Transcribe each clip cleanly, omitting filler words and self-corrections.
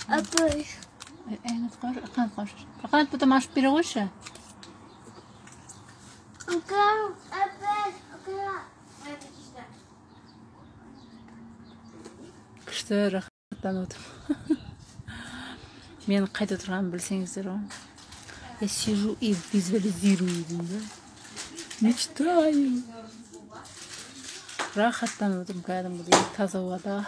Апай. Қанат, потом ашып бере қойшы. Апай, апай. Күшті, рахаттанып отырмын. Мен қайда отырғанымды білсеңіздер ғой. Я сижу и визуализирую деймін да. Мечтаю. Рахаттанып отырмын кәдімгідей таза ауада.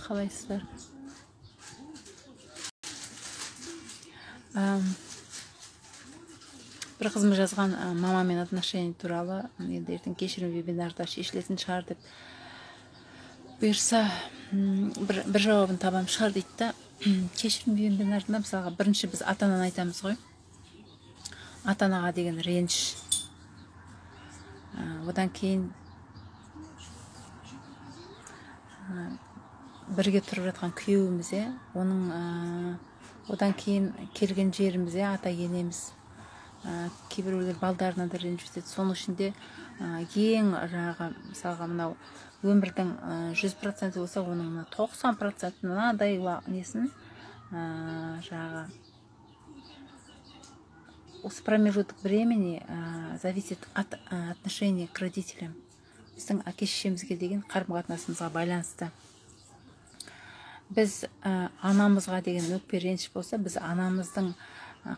Қалайсыздар? Бір қызым жазған мамамен отношения туралы, енді ертең кешірім вебинарда шешілетін шығар деп. Бұйырса, бір жауабын табам шығар дейді да. Кешірім вебинарында мысалға бірінші біз ата-ананы айтамыз ғой. Ата-анаға деген реніш. Одан кейін бірге тұрып жатқан күйеуіміз, оның одан кейін келген жеріміз, ата-енеміз. Кейбіреулер балдарына да ренжіседі. Соның ішінде ең жаңағы мысалға мынау өмірдің 100% болса, оның мына 90% мынадай несін жаңағы осы промежуток времени зависит от отношения к родителям. Біздің әке шешемізге деген қарым-қатынасымызға байланысты. Біз анамызға деген өкпе реніш болса, біз анамыздың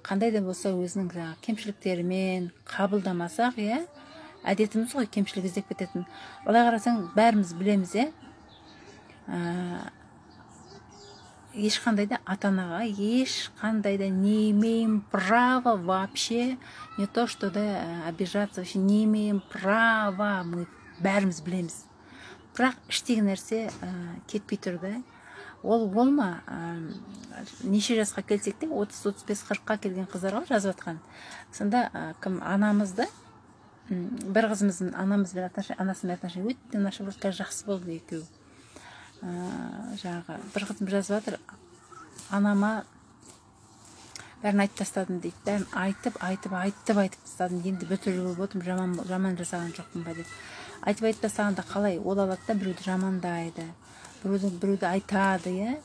қандай да болса өзінің жаңағы кемшіліктерімен қабылдамасақ, иә, әдетіміз ғой кемшілік іздеп кететін. Олай қарасаң, бәріміз білеміз, иә, ешқандай да ата-анаға ешқандай да не имеем права вообще, не то что да обижаться, вообще не имеем права, мы бәріміз білеміз. Бірақ іштегі нәрсе кетпей тұр да. Ол болма, неше жасқа келсек те, 30, 35, 40-қа келген қыздарға жазып жатқан. Сонда кім анамызды, бір қызымыздың анамызбен отношения, анасымен отношения өте нашар болды, қазір жақсы болды екеуі. Жаңағы бір қызым жазып жатыр, анама бәрін айтып тастадым дейді, бәрін айтып, айтып, айтып, айтып тастадым, енді біртүрлі болып отырмын, жаман жасаған жоқпын ба деп. Айтып, айтып тастағанда қалай, ол алады да біреуді жамандайды, біреуді айтады, иә.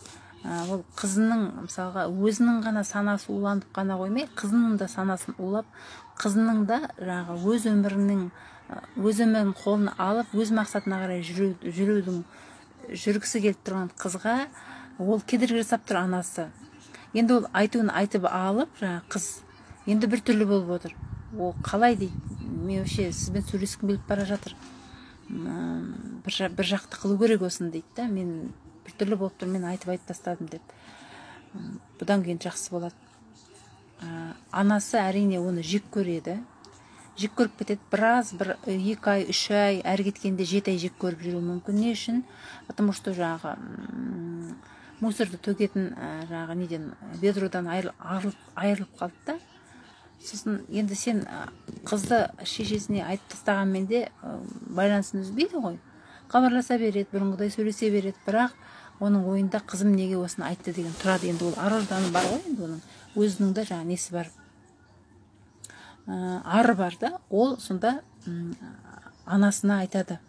Ол қызының, мысалға, өзінің ғана санасы уланып қана қоймай, қызының да санасын улап, қызының да жаңағы өз өмірінің, өз өмірін қолына алып, өз мақсатына қарай жүргісі келіп тұрған қызға ол кедергі жасап тұр анасы. Енді ол айтуын айтып алып, жаңағы қыз енді біртүрлі болып отыр. Ол қалай дейді, мен вообще сізбен сөйлескім келіп бара жатыр. Бір жақты қылу керек осыны дейді да, мен біртүрлі болып тұр, мен айтып айтып тастадым деп. Бұдан кейін жақсы болады. Анасы әрине оны жек көреді. Жек көріп кетеді, біраз, бір 2 ай, 3 ай, әрі кеткенде 7 ай жек көріп жүруі мүмкін. Не үшін? Потому что жаңағы мусорды төгетін жаңағы неден, ведродан айырылып қалды да. Сосын енді сен қызды шешесіне айтып тастағанмен де байланысын үзбейді ғой. Хабарласа береді, бұрынғыдай сөйлесе береді, бірақ оның ойында қызым неге осыны айтты деген тұрады. Енді ол ар-ожданы бар ғой, енді оның өзінің де жаңағы несі бар, ары бар да. Ол сонда анасына айтады.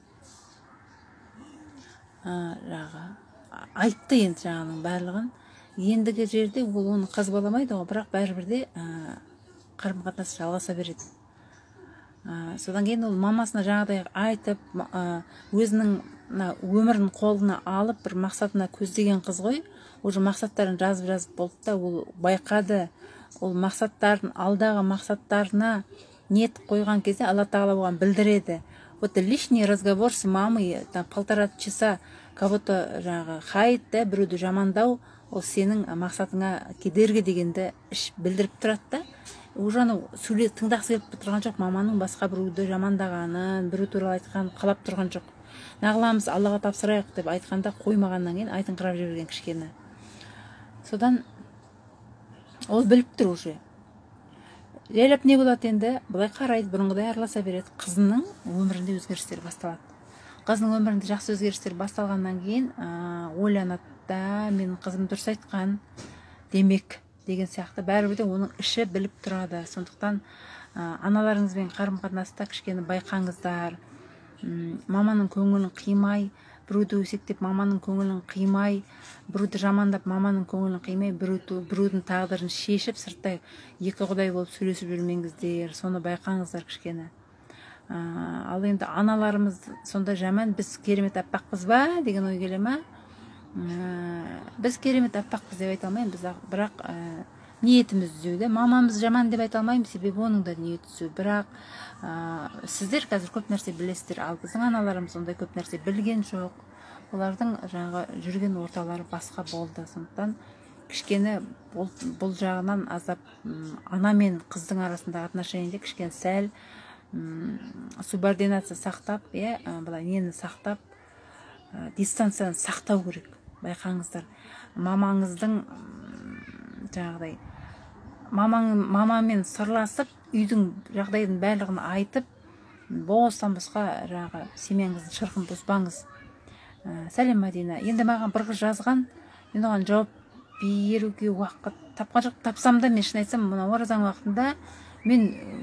Жаңағы айтты енді жаңағының барлығын. Ендігі жерде ол оны қазбаламайды ғой, бірақ бәрібір де қарым-қатынас жалғаса береді. Содан кейін ол мамасына жаңағыдай айтып, өзінің мына өмірін қолына алып, бір мақсатына көздеген қыз ғой. Уже мақсаттарын жазып-жазып болды да, ол байқады. Ол мақсаттарын, алдағы мақсаттарына ниет қойған кезде Алла Тағала оған білдіреді. Вот лишний разговор с мамой, там 1,5 часа кого-то жаңағы хайт, да, біреуді жамандау, ол сенің мақсатыңа кедергі дегенді іш білдіріп тұрады да. Уже анау сөйле тыңдағысы келіп тұрған жоқ, маманың басқа біреуді жамандағанын, біреу туралы айтқанын қалап тұрған жоқ. Нағыламыз, Аллаға тапсырайық деп айтқанда қоймағаннан кейін айтыңқырап жіберген кішкене. Содан ол біліп тұр уже. Жайлап не болады енді? Былай қарайды, бұрынғыдай араласа береді. Қызының өмірінде өзгерістер басталады. Қызының өмірінде жақсы өзгерістер басталғаннан кейін, ойланады да, менің қызым дұрыс айтқан демек деген сияқты. Бәрібір де оның іші біліп тұрады. Сондықтан аналарыңызбен қарым-қатынаста кішкене байқаңыздар. Маманың көңілін қимай, біреуді өсектеп маманың көңілін қимай, біреуді жамандап маманың көңілін қимай, біреудің тағдырын шешіп сырттай екі құдай болып сөйлесіп жүрмеңіздер, соны байқаңыздар кішкене. Ал енді аналарымыз сонда жаман, біз керемет аппақпыз ба деген ой келе ма? Біз керемет аппақпыз деп айта алмаймын, біз, бірақ ниетіміз түзу де. Мамамыз жаман деп айта алмаймын, себебі оның да ниеті түзу. Бірақ сіздер қазір көп нәрсе білесіздер, ал біздің аналарымыз ондай көп нәрсе білген жоқ. Олардың жаңағы жүрген орталары басқа болды. Сондықтан кішкене бұл жағынан аздап ана мен қыздың арасындағы отношениеде кішкене сәл субординация сақтап, былай нені сақтап, дистанцияны сақтау керек. Байқаңыздар, мамаңыздың жаңағыдай мамамен сырласып, үйдің жағдайын барлығын айтып, бостан босқа жаңағы семьяңыздың шырқын бұзбаңыз. Сәлем, Мадина. Енді маған бір қыз жазған, мен оған жауап беруге уақыт тапқан жоқ. Тапсам да, мен шын айтсам, мына оразаның уақытында мен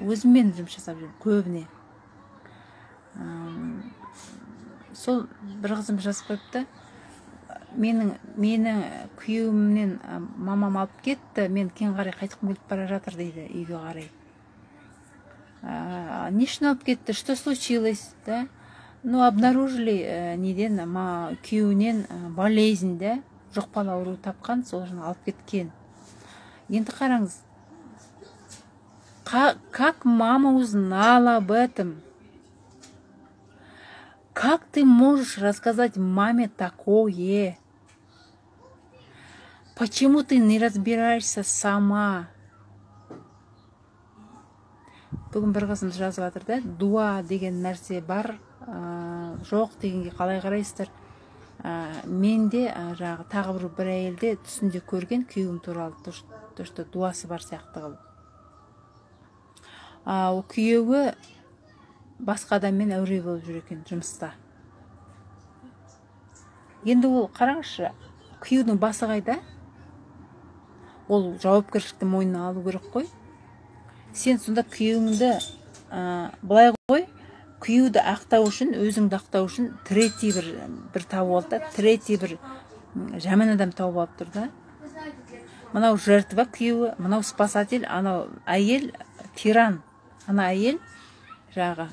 өзіммен жұмыс жасап жүрмін көбіне. Сол бір қызым жазып қойыпты, мені күйеуімнен мамам алып кетті, мен кейін қарай қайтқым келіп бара жатыр дейді, үйге қарай. Не үшін алып кетті, что случилось, да? Ну, обнаружили неден, күйеуінен болезнь, да, жұқпалы ауру тапқан, сол үшін алып кеткен. Енді қараңыз, как мама узнала об этом? Как ты можешь рассказать маме такое? Почему ты не разбираешься сама? Бүгін бір қызым жазып жатыр да, дуа деген нәрсе бар, жоқ дегенге қалай қарайсыздар? Мен де жаңағы тағы бір әйелде түсінде көрген күйеуім туралы, то, что дуасы бар сияқты қылып. Ол күйеуі басқа адаммен әуре болып жүр екен жұмыста. Енді ол қараңызшы, күйеудің басы қайда? Ол жауапкершілікті мойнына алу керек қой. Сен сонда күйеуіңді былай қой, күйеуді ақтау үшін, өзіңді ақтау үшін третий бір тауып алды да, третий бір жаман адам тауып алып тұр да. Мынау жертва күйеуі, мынау спасатель, анау әйел тиран, ана әйел жағы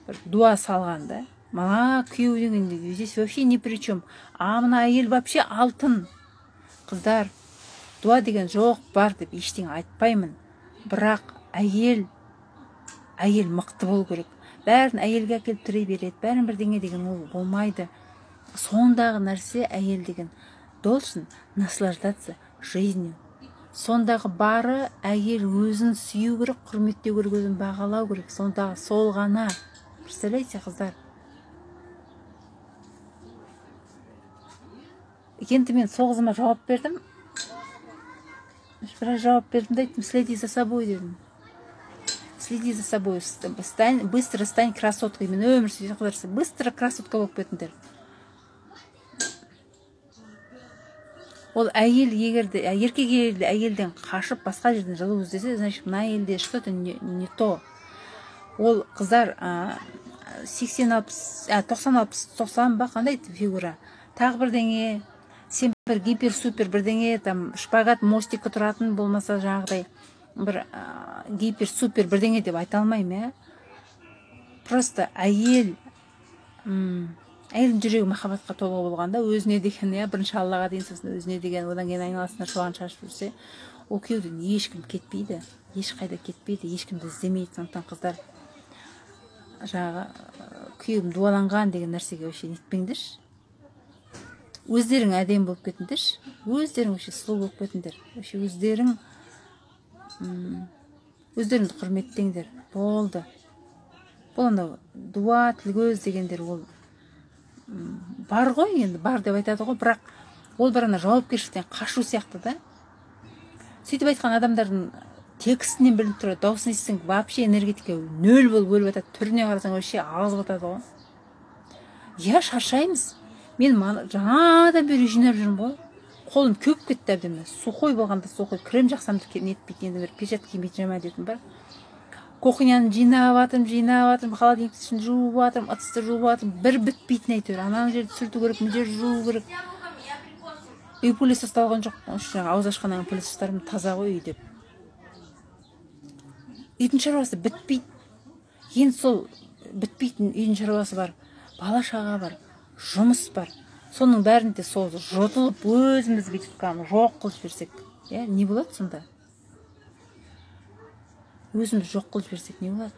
бір дуа салған да. Мына күйеу деген здесь вообще ни при чем. А мына әйел вообще алтын. Қыздар, дуа деген жоқ бар деп ештеңе айтпаймын. Бірақ әйел мықты болу керек. Бәрін әйелге әкеліп тірей береді, бәрін бірдеңе деген ол болмайды. Сондағы нәрсе әйел деген должен наслаждаться жизнью. Сондағы бары әйел өзін сүю керек, құрметтеу керек, өзін бағалау керек. Сондағы сол ғана. Представляете, қыздар? Енді мен сол қызыма жауап бердім. Біраз жауап бердім де айттым, следи за собой дедім. Следи за собой, быстро стань красоткой. Мен өмір сүрген қыздар, быстро красотка болып кетіңдер. Ол әйел егер де, еркек егер де әйелден қашып басқа жерден жылу іздесе, значит, мына әйелде что-то не то. Ол қыздар 80-60, 90-60, 90 ба қандай фигура? Тағы бірдеңе, сен бір гипер-супер бірдеңе, там шпагат мостикке тұратын болмаса жаңағыдай бір гипер-супер бірдеңе деп айта алмаймын, ә? Просто әйел әйелдің жүрегі махаббатқа толы болғанда, өзіне деген, иә, бірінші Аллаға дейін, сосын өзіне деген, одан кейін айналасына шуағын шашып жүрсе, ол күйеуден ешкім кетпейді, ешқайда кетпейді, ешкімді іздемейді. Сондықтан қыздар, жаңағы күйеуім дуаланған деген нәрсеге вообще нетпеңдерші. Өздерің әдемі болып кетіңдерші, өздерің вообще сұлу болып кетіңдер, вообще өздерің өздеріңді құрметтеңдер. Болды. Бұл анау дуа, тіл көз дегендер ол бар ғой, енді бар деп айтады ғой, бірақ ол бір ана жауапкершіліктен қашу сияқты да. Сөйтіп айтқан адамдардың текстінен білініп тұрады, дауысын естісең вообще энергетика нөл болып өліп жатады, түріне қарасаң вообще ағызып жатады ғой. Я шаршаймыз. Мен жаңадан бері жинап жүрмін ғой. Қолым кеуіп кетті әбден. Сухой болғанда сухой, крем жақсам да нетпейді, енді бір перчатка кимейтін жаман әдетім бар. Кухняны жинап жатырмын, холодильниктің ішін жуып жатырмын, ыдысты жуып жатырмын, бір бітпейтін әйтеуір. Ананы жерді сүрту керек, мына жерді жуу керек. Үй пылесос алған жоқ, жаңағы ауыз ашқаннан пылесостарым таза ғой үй деп. Үйдің шаруасы бітпейді. Енді сол бітпейтін үйдің шаруасы бар, бала шаға бар, жұмыс бар. Соның бәрінде сол жұтылып өзіміз бүйтіп жоқ қылып жіберсек, иә, не болады сонда? Өзіміз жоқ қылып жіберсек не болады?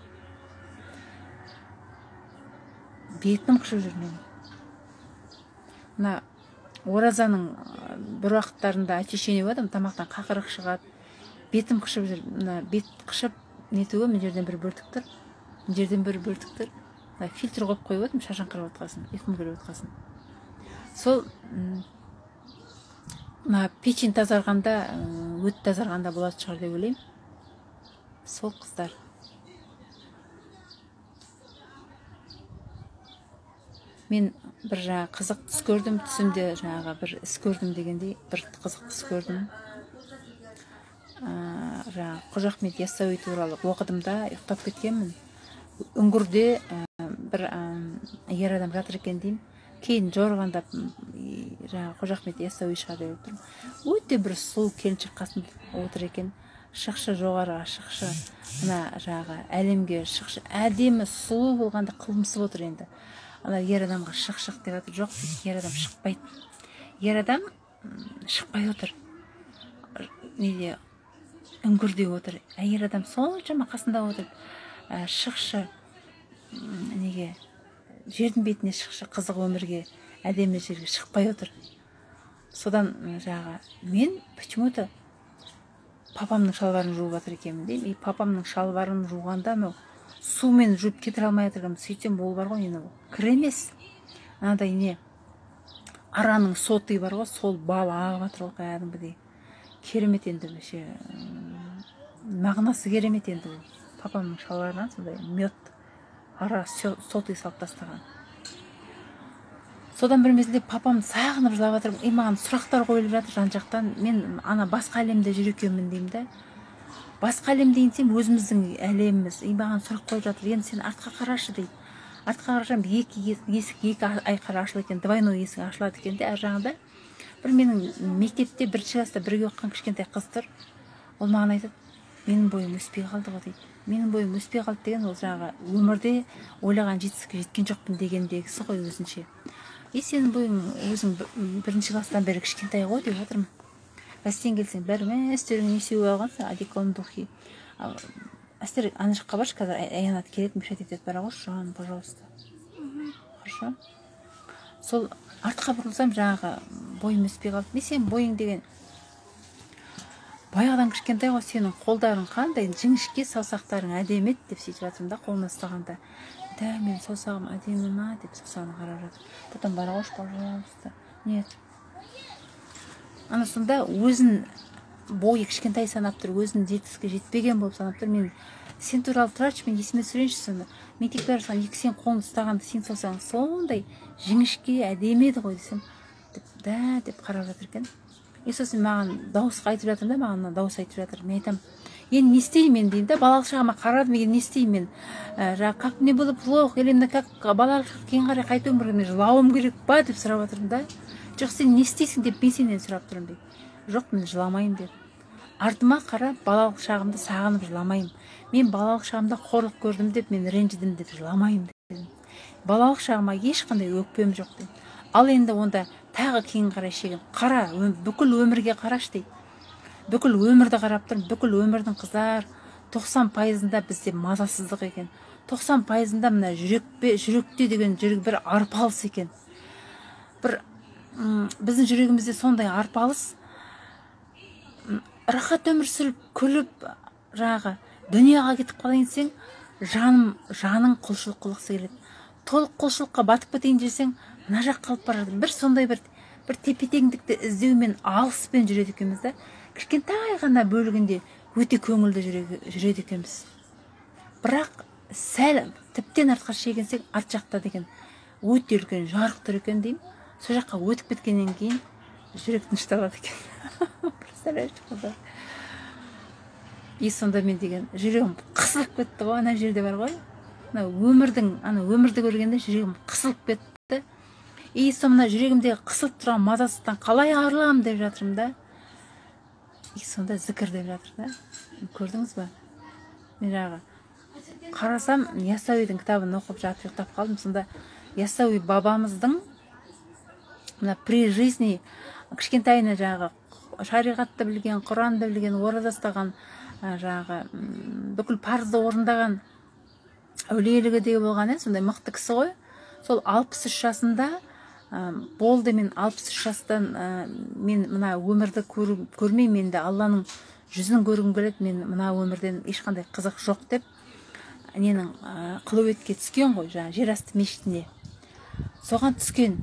Бетім қышып жүр менің. Мына оразаның бір уақыттарында очищение болады, тамақтан қақырық шығады. Бетім қышып жүр. Мына бет қышып нетуі, мына жерден бір бөртік тұр, мына жерден бір бөртік тұр. Мына фильтр қойып қойып отырмын, шашым қырып отқасын, ұйқым келіп отқасын. Сол мына печень тазарғанда, өт тазарғанда болады шығар деп ойлаймын. Сол қыздар. Мен бір жаңа қызық түс көрдім, түсімде жаңағы бір іс көрдім дегендей, бір қызық түс көрдім. Жаңа Қожа Ахмет Яссауи туралы оқыдым да, ұйықтап кеткенмін. Үңгірде бір ер адам жатыр екен деймін. Кейін жорғандап жаңа Қожа Ахмет Яссауи шығар деп тұрмын. Өте бір сұлу келіншек қасында отыр екен. Шықшы жоғарыға, шықшы мына жаңағы әлемге, шықшы әдемі сұлу болғанда қылмысып отыр енді. Ана ер адамға шық шық деп жатыр. Жоқ, ер адам шықпайды. Ер адам шықпай отыр. Неде үңгірде отыр. Ер адам соншама қасында отырып, шықшы неге жердің бетіне шықшы, қызық өмірге, әдемі жерге шықпай отыр. Содан жаңағы мен почему-то папамның шалбарын жуып жатыр екенмін деймін. И папамның шалбарын жуғанда мен сумен жуып кетіре алмай жатырмын. Сөйтсем ол бар ғой, енді кір емес, анадай не араның соты бар ғой, сол бал ағып жатыр ғой кәдімгідей. Керемет енді, вообще мағынасы керемет енді ол. Папамның шалбарынан сондай мед ара соты салып тастаған. Содан бір мезгілде папамды сағынып жылап жатырмын. И маған сұрақтар қойылып жатыр жан жақтан. Мен ана басқа әлемде жүр екенмін деймін да. Басқа әлем дейінсем өзіміздің әлеміміз. И маған сұрақ қойып жатыр. Енді сен артқа қарашы дейді. Артқа қарасам екі есік екі айқара ашылады екен. Двойной есік ашылады екен де, ар жағында бір менің мектепте бірінші класста бірге оқыған кішкентай қыз тұр. Ол маған айтады, менің бойым өспей қалды ғой дейді. Менің бойым өспей қалды деген ол жаңағы өмірде ойлаған жетістікке жеткен жоқпын дегендегісі ғой өзінше. И сенің бойың өзің бірінші класстан бері кішкентай ғой деп жатырмын. Әстен келсең бәрі үстеріңе не сеуіп алғансың, одеколон, духи. Әстер ана жаққа баршы, қазір Аянат келеді, мешать етеді, бара қойшы, жаным, пожалуйста. Хорошо? Сол артқа бұрылсам жаңағы бойым өспей қалды. Мен сенің бойың деген баяғыдан кішкентай ғой, сенің қолдарың қандай жіңішке, саусақтарың әдемі еді деп сөйтіп жатырмын да, қолына ұстағанда. Да, мен саусағым әдемі ма деп саусағына қарап жатыр. Потом бара қойшы, пожалуйста. Нет. Ана сонда өзін бойы кішкентай санап тұр, өзін жетістікке жетпеген болып санап тұр. Мен сен туралы тұраршы, мен есіме түсірейінші соны. Мектепке бара жатқан екі сен қолын ұстағанда сен саусағың сондай жіңішке әдемі еді ғой десем, деп да деп қарап жатыр екен. И сосын маған дауысқа айтып жатыр да, маған дауыс айтып жатыр. Мен айтамын, енді не істеймін мен деймін да, балалық шағыма қарадым, енді не істеймін мен? Жаңағы как мне было плохо, или мына как балалық шақ кейін қарай қайтуым керек, мен жылауым керек па деп сұрап жатырмын да. Жоқ, сен не істейсің деп мен сенен сұрап тұрмын дейді. Жоқ, мен жыламаймын дедім. Артыма қарап балалық шағымды сағынып жыламаймын. Мен балалық шағымда қорлық көрдім деп, мен ренжідім деп жыламаймын дедім. Балалық шағыма ешқандай өкпем жоқ дедім. Ал енді онда тағы кейін қарай шегін. Қара, бүкіл өмірге қарашы дейді. Бүкіл өмірді қарап тұрмын, бүкіл өмірдің қыздар 90%-ында бізде мазасыздық екен. 90%-ында мына жүректе деген жүрек бір арпалыс екен. Бір біздің жүрегімізде сондай арпалыс, рахат өмір сүріп, күліп, жаңағы дүнияға кетіп қалайын десең, жаның құлшылық қылғысы келеді. Толық құлшылыққа батып кетейін десең, мына жаққа қалып бара жатыр. Бір сондай бір тепе-теңдікті іздеумен, алыспен жүреді екенбіз да. Кішкентай ғана бөлігінде өте көңілді жүреді екенбіз. Бірақ сәл тіптен артқа шегінсек, арт жақта деген өте үлкен жарық тұр екен деймін. Сол жаққа өтіп кеткеннен кейін жүрек тынышталады екен. Представляешь, қыздар. И сонда мен деген жүрегім қысылып кетті ғой. Ана жерде бар ғой, мына өмірдің, ана өмірді көргенде жүрегім қысылып кетті. И сол мына жүрегімдегі қысылып тұрған мазасыздықтан қалай арыламын деп жатырмын да. И сонда зікір деп жатыр да, көрдіңіз ба? Мен жаңағы қарасам, Яссауидің кітабын оқып жатып ұйықтап қалдым. Сонда Яссауи бабамыздың мына при жизни кішкентайына жаңағы шариғатты білген, құранды білген, ораза ұстаған, жаңағы бүкіл парызды орындаған, әулиелігі де болған, иә, сондай мықты кісі ғой. Сол 63 жасында болды. Мен 63 жастан мен мына өмірді көрмеймін енді, Алланың жүзін көргім келеді, мен мына өмірден ешқандай қызық жоқ деп ненің қылуетке түскен ғой, жаңағы жерасты мешітіне соған түскен.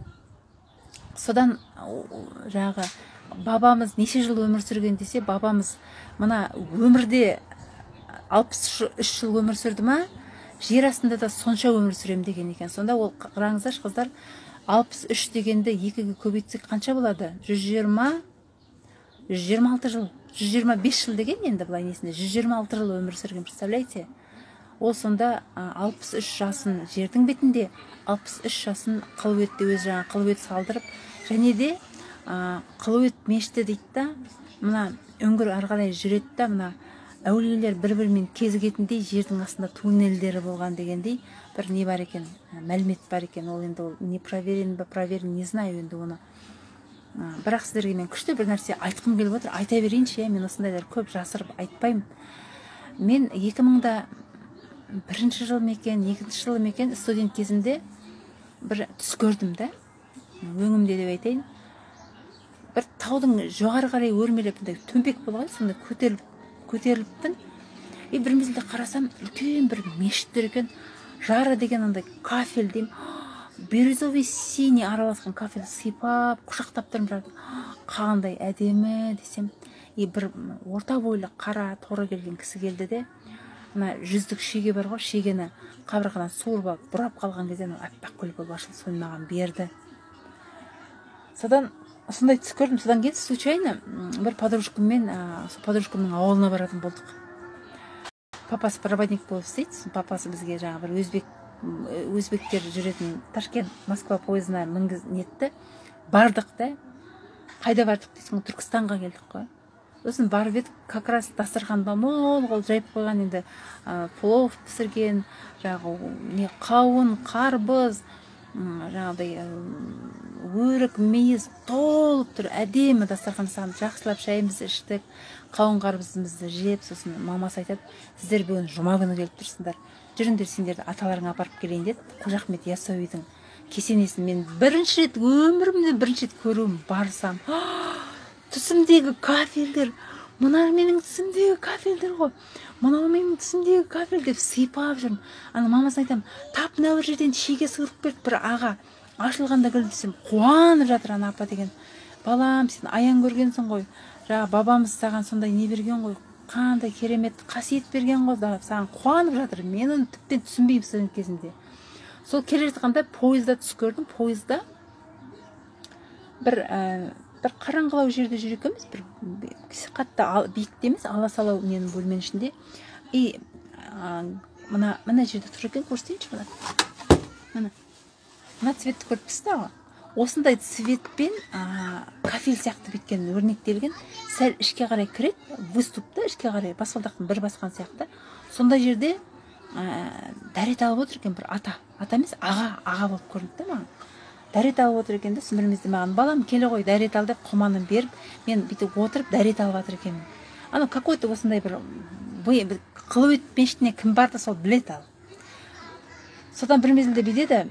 Содан жаңағы бабамыз неше жыл өмір сүрген десе, бабамыз мына өмірде 63 жыл өмір сүрді ма, жер астында да сонша өмір сүремін деген екен. Сонда ол, қараңыздаршы, қыздар, 63 дегенді екіге көбейтсек, қанша болады? 120, 126 жыл, 125 жыл деген енді былай несінде 126 жыл өмір сүрген, представляете? Ол сонда 63 жасын жердің бетінде, 63 жасын қылуетте өзі жаңағы қылует салдырып, және де қылует мешіті дейді да, мына үңгір ары қарай жүреді да, мына әулиелер бір бірімен кезігетіндей жердің астында туннельдері болған дегендей бір не бар екен, мәлімет бар екен. Ол енді ол не проверен ба, проверен, не знаю енді оны. Бірақ сіздерге мен күшті бір нәрсе айтқым келіп отыр, айта берейінші, иә. Мен осындайлар көп жасырып айтпаймын. Мен 2001 жыл ма екен, екінші жыл ма екен, студент кезімде бір түс көрдім да, өңімде деп айтайын. Бір таудың жоғары қарай өрмелеп, мындай төмпек болған, сондай көтеріліп көтеріліппін. И бір мезгілде қарасам, үлкен бір мешіт тұр екен. Жары деген андай кафель деймін, бирюзовый, синий араласқан кафель, сипап, құшақтап тұрмын. Қандай әдемі десем, и бір орта бойлы, қара торы келген кісі келді де, мына жүздік шеге бар ғой, шегені қабырғадан суырып алып, бұрап қалған кезде анау аппақ гүл болып ашылды. Соны маған берді. Содан сондай түс көрдім. Содан кейін случайно бір подружкаммен, сол подружкамның ауылына баратын болдық. Папасы проводник болып істейді. Сосын папасы бізге жаңағы бір өзбектер жүретін Ташкент Москва пойызына мінгіз нетті. Бардық та, қайда бардық дейсің ғой, Түркістанға келдік қой. Сосын барып едік, как раз дастарханға мол қылып жайып қойған енді, плов пісірген, жаңағы не, қауын, қарбыз, жаңағыдай өрік, мейіз толып тұр, әдемі дастархан жасаған. Жақсылап шайымызды іштік, қауын қарбызымызды жеп, сосын мамасы айтады: «Сіздер бүгін жұма күні келіп тұрсыңдар, жүріңдер, сендерді аталарыңа апарып келейін», – деді. Қожа Ахмет Яссауидің кесенесін мен бірінші рет, өмірімде бірінші рет көруім. Барсам, түсімдегі кафельдер, мына менің түсімдегі кафельдер ғой, мынау менің түсімдегі кафель деп сипап жүрмін. Ана мамасына айтамын: «Тап мына бір жерден шеге суырып берді бір аға, ашылғанда гүл», – десем, қуанып жатыр ана апа деген. «Балам, сен аян көргенсің ғой, жаңағы бабамыз саған сондай не берген ғой, қандай керемет қасиет берген ғой да», саған қуанып жатыр. Мен оны тіптен түсінбеймін студент кезімде. Сол келе жатқанда пойызда түс көрдім. Пойызда бір қараңғылау жерде жүр екенбіз, бір қатты биікте емес, аласалау ненің, бөлменің ішінде. И мына жерде тұр екен, көрсетейінші. Мына цветті көріп тұрсыз ғой, осындай цветпен кафель сияқты бүйткен өрнектелген, сәл ішке қарай кіреді, выступ та, ішке қарай баспалдақтың бір басқан сияқты. Сондай жерде дәрет алып отыр екен бір ата, ата емес, аға, аға болып көрінді да маған. Дәрет алып отыр екен да. Сосын бір мезетте маған: «Балам, келе ғой, дәрет ал», – деп құманын беріп, мен бүйтіп отырып дәрет алып жатыр екенмін. Анау какой то осындай бір Қылует мешітіне кім барды, сол біледі. Ал содан бір мезгілде бүйтеді: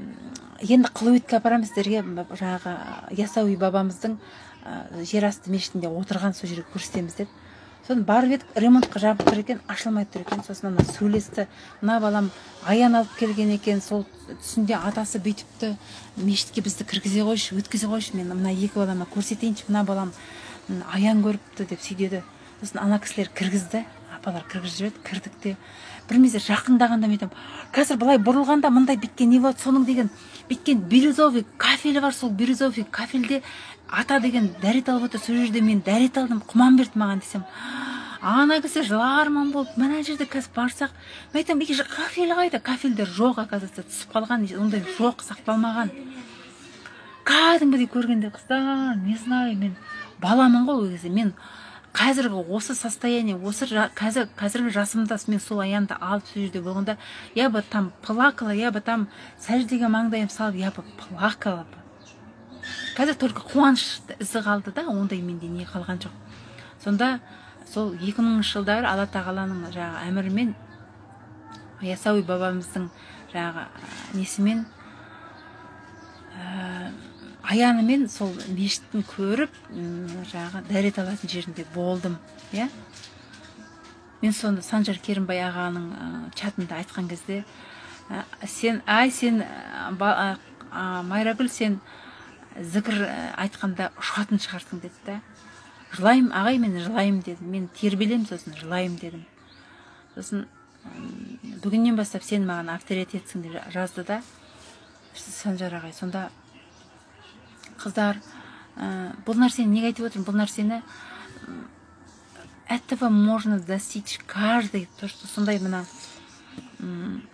«Енді Қылуетке апарамыз сіздерге, жаңағы Яссауи бабамыздың жер асты мешітінде отырған, сол жерге көрсетеміз», – деді. Сосын барып едік, ремонтқа жабық тұр екен, ашылмай тұр екен. Сосын ана сөйлесті: «Мына балам аян алып келген екен, сол түсінде атасы бүйтіпті, мешітке бізді кіргізе қойшы, өткізе қойшы, мен мына екі балама көрсетейінші, мына балам аян көріпті», – деп сөйдеді. Сосын ана кісілер кіргізді, апалар кіргізіп жіберді. Кірдік те, бір мезет жақындағанда мен айтамын: «Қазір былай бұрылғанда мындай бүйткен не болады, соның деген бүйткен бирюзовый кафелі бар, сол бирюзовый кафельде ата деген дәрет алып отыр, сол жерде мен дәрет алдым, құман берді маған», – десем, Ана кісі жыларман болып, мына жерде қазір барсақ, мен айтамын, кафель қайда? Кафельдер жоқ, оказывается, түсіп қалған, ондай жоқ, сақталмаған. Кәдімгідей көргенде, қыздар, не знаю, мен баламын ғой ол кезде. Мен қазіргі осы состояние, осы қазіргі жасымда мен сол аянды алып, сол жерде болғанда, я бы там плакала, я бы там сәждеге маңдайым салып, я бы плакала бы. Қазір только қуаныш ізі қалды да, ондай менде не қалған жоқ. Сонда сол 2000 жылдары Алла тағаланың жаңағы әмірімен, Ясауи бабамыздың жаңағы несімен, аянымен сол мешіттің көріп, жаңағы дәрет алатын жерінде болдым, иә. Мен соны Санжар Керімбай ағаның чатында айтқан кезде, сен, ай, сен, Майрагүл, сен зікір айтқанда ұшатын шығарсың деді да. Жылаймын, ағай, мен жылаймын дедім, мен тербелемін, сосын жылаймын дедім. Сосын бүгіннен бастап сен маған авторитетсің деп жазды да Санжар ағай. Сонда, қыздар, бұл нәрсені неге айтып отырмын? Бұл нәрсені, этого можно достичь каждый, то что сондай мына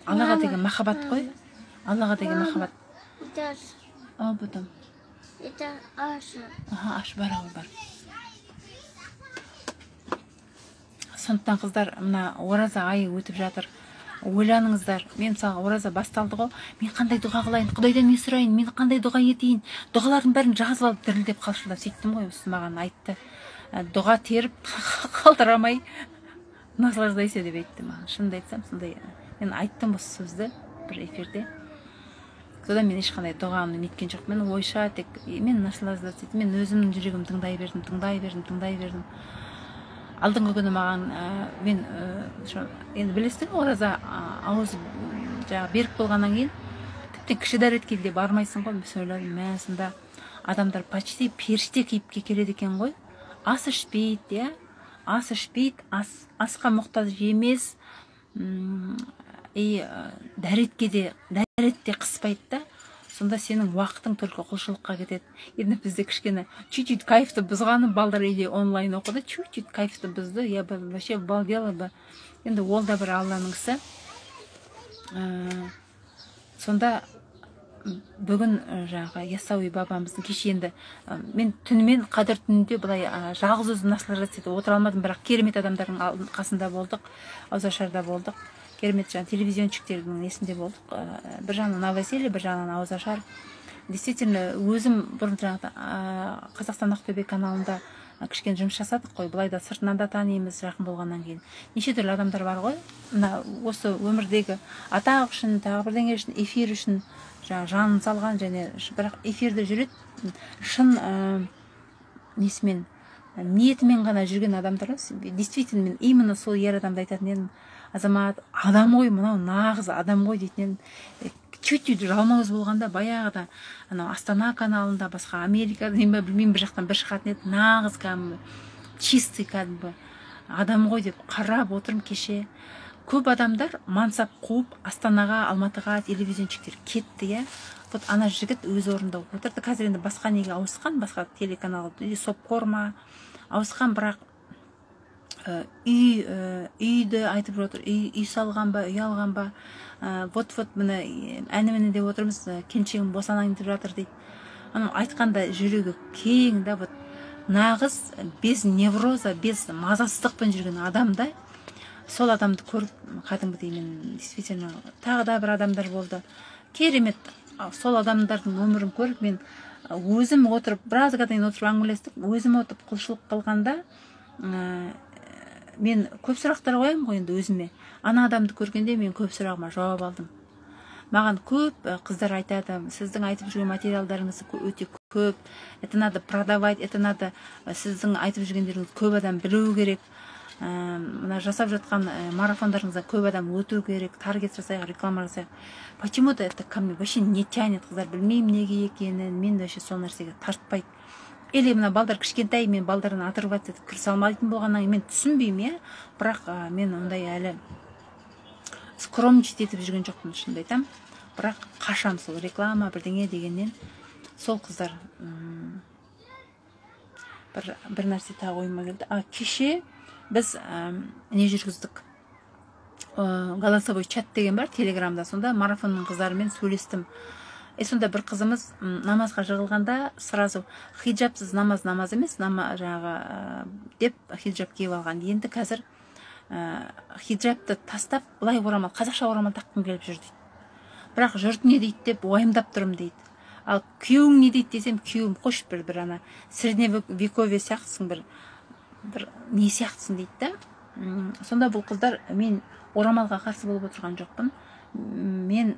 Аллаға деген махаббат қой, Аллаға деген махаббат. А потом Это Аша. Ага, аш, бар ғой, бар. Сондықтан, қыздар, мына ораза айы өтіп жатыр, ойланыңыздар. Мен, мысалға, ораза басталды ғой, мен қандай дұға қылайын, Құдайдан не сұрайын, мен қандай дұға етейін, дұғалардың бәрін жазып алып, дірілдеп, қалшылдап сөйттім ғой. Осы маған айтты, дұға теріп қалдырамай наслаждайся деп айтты маған. Шынымды айтсам, сондай мен айттым осы сөзді бір эфирде. Содан мен ешқандай дұғаны неткен жоқпын, мен ойша тек мен наслаждаться еттім. Мен өзімнің жүрегімді тыңдай бердім, тыңдай бердім, тыңдай бердім. Алдыңғы күні маған мен енді білесіздер ғой, ораза, ауыз жаңағы берік болғаннан кейін тіптен кіші дәретке де бармайсың ғой. Мен ойладым, мә, сонда адамдар почти періште кейіпке келеді екен ғой, ас ішпейді, иә, ас ішпейді, асқа мұқтаж емес, и дәретке де, дәрет те қыспайды да. Сонда сенің уақытың только құлшылыққа кетеді. Енді бізде кішкене чуть чуть кайфты бұзғаны, балдар үйде онлайн оқыды, чуть чуть кайфты бұзды. Я бы вообще обалдела бы. Енді ол да бір Алланың ісі. Сонда бүгін жаңағы Яссауи бабамыздың кеше енді мен түнімен Қадір түнінде былай жалғыз өзім наслаждаться етіп отыра алмадым, бірақ керемет адамдардың қасында болдық, ауызашарда болдық, керемет жаңағы телевизионщиктердің несінде болдық. Бір жағынан новоселье, бір жағынан ауызашар. Действительно, өзім бұрын жаңағы Қазақстан Ақтөбе каналында кішкене жұмыс жасадық қой, былай да сыртынан да танимыз. Жақын болғаннан кейін неше түрлі адамдар бар ғой, мына осы өмірдегі атақ үшін, тағы бірдеңе үшін, эфир үшін жаңағы жанын салған және бірақ эфирде жүреді, шын несімен, ниетімен ғана жүрген адамдар. Действительно, мен именно сол ер адамды айтатын едім, азамат адам ғой мынау, нағыз адам ғой дейтін едім. Чуть чуть жалмауыз болғанда, баяғыда анау Астана каналында, басқа Америкада ба, білмеймін, бір жақтан бір шығатын еді, нағыз кәдімгі чистый кәдімгі адам ғой деп қарап отырмын. Кеше көп адамдар мансап қуып Астанаға, Алматыға телевизионщиктер кетті, иә. Вот ана жігіт өз орнында отырды. Қазір енді басқа неге ауысқан, басқа телеканал или Собкор ма ауысқан, бірақ үйді айтып отыр, үй салған ба, үй алған ба, вот вот міне, әні міне деп отырмыз, келіншегім босанайын деп жатыр дейді. Анау айтқанда жүрегі кең да, вот нағыз без невроза, без мазасыздықпен жүрген адам да. Сол адамды көріп, кәдімгідей мен действительно, тағы да бір адамдар болды керемет, сол адамдардың өмірін көріп, мен өзім отырып, біразға дейін отырып әңгімелестік. Өзім отырып құлшылық қылғанда, мен көп сұрақтар қоямын ғой енді өзіме. Ана адамды көргенде мен көп сұрағыма жауап алдым. Маған көп қыздар айтады: сіздің айтып жүрген материалдарыңыз өте көп, это надо продавать, это надо, сіздің айтып жүргендеріңізді көп адам білу керек, мына жасап жатқан марафондарыңызда көп адам өту керек, таргет жасайық, реклама жасайық. Почему то это ко мне вообще не тянет, қыздар, білмеймін неге екенін, мен вообще сол нәрсеге тартпайды. Или мына балдар кішкентай, мен балдардан отрываться етіп кірісе алмайтын болғаннан кейін мен түсінбеймін, иә. Бірақ мен ондай әлі скромничать етіп жүрген жоқпын, шынымды айтамын, бірақ қашам сол реклама бірдеңе дегеннен. Сол, қыздар, бір нәрсе тағы ойыма келді. А кеше Біз не жүргіздік, голосовой чат деген бар телеграмда, сонда марафонның қыздарымен сөйлестім. И сонда бір қызымыз намазға жығылғанда сразу хиджабсыз намаз намаз емес, жаңағы деп хиджаб киіп алған. Енді қазір хиджабты тастап былай орамал, қазақша орамал таққым келіп жүр дейді. Бірақ жұрт не дейді деп уайымдап тұрмын дейді. Ал күйеуің не дейді десем, күйеуім қош бір ана средневековье сияқтысың, бір не сияқтысың дейді да. Сонда бұл қыздар, мен орамалға қарсы болып отырған жоқпын. Мен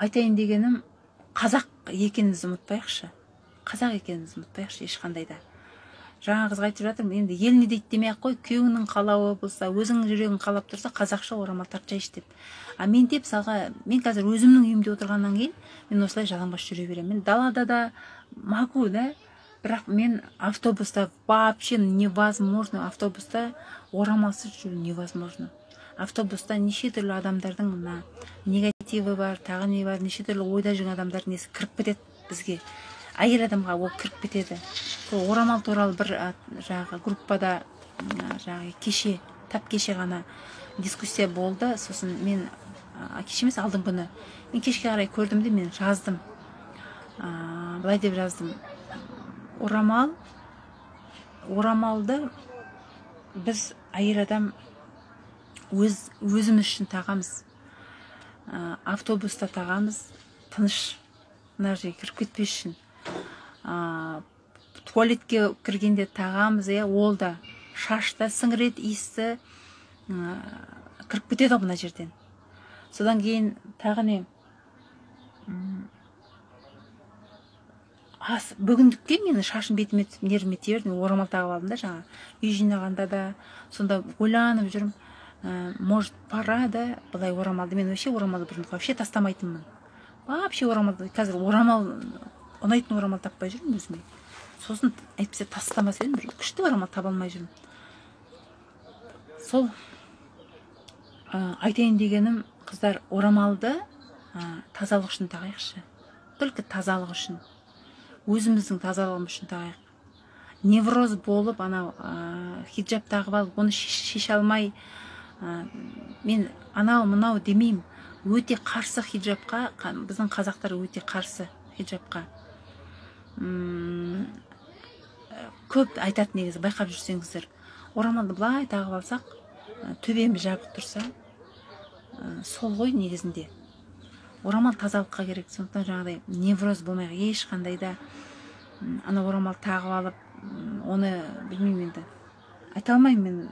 айтайын дегенім, қазақ екенімізді ұмытпайықшы. Қазақ екенімізді ұмытпайықшы ешқандай да. Жаңа қызға айтып жатырмын, енді ел не дейді демей ақ қой, күйеуіңнің қалауы болса, өзіңнің жүрегің қалап тұрса, қазақша орамал тартсайшы деп. А менде мысалға, мен қазір өзімнің үйімде отырғаннан кейін мен осылай жалаңбас жүре беремін. Мен далада да могу, да, бірақ мен автобуста вообще невозможно, автобуста орамалсыз жүру невозможно. Автобуста неше түрлі адамдардың мына негативі бар, тағы не бар, неше түрлі ойда жүрген адамдардың несі кіріп кетеді бізге. Әйел адамға ол кіріп кетеді. Сол орамал туралы бір жаңағы группада жаңағы кеше, тап кеше ғана дискуссия болды. Сосын мен кеше емес, алдыңғы күні мен кешке қарай көрдім де, мен жаздым. Былай деп жаздым: орамалды біз әйел адам өзіміз үшін тағамыз, автобуста тағамыз, тыныш мына жерге кіріп кетпес үшін, туалетке кіргенде тағамыз, иә, ол да шашта сіңіреді иісті, кіріп кетеді ғой мына жерден. Содан кейін тағы не, бүгіндікке мені шашым бетіме түсіп, нервіме тие берді, мен орамал тағып алдым да, жаңа үй жинағанда да сонда ойланып жүрмін, может пора да былай орамалды. Мен вообще орамалды бұрын вообще тастамайтынмын, вообще орамалды. Қазір орамал ұнайтын орамал таппай жүрмін өзіме. Сосын әйтпесе тастамас едім, бір күшті орамал таба алмай жүрмін. Сол айтайын дегенім, қыздар, орамалды тазалық үшін тағайықшы, только тазалық үшін, өзіміздің тазалығымыз үшін тағайық. Невроз болып анау хиджаб тағып алып, оны шеше алмай, мен анау мынау демеймін, өте қарсы хиджабқа, біздің қазақтар өте қарсы хиджабқа. Көп айтады негізі, байқап жүрсеңіздер, орамалды былай тағып алсақ, төбеміз жабық тұрса, сол ғой негізінде. Орамал тазалыққа керек, сондықтан жаңағыдай невроз болмай ешқандай да ана орамал тағып алып, оны білмеймін енді, айта алмаймын мен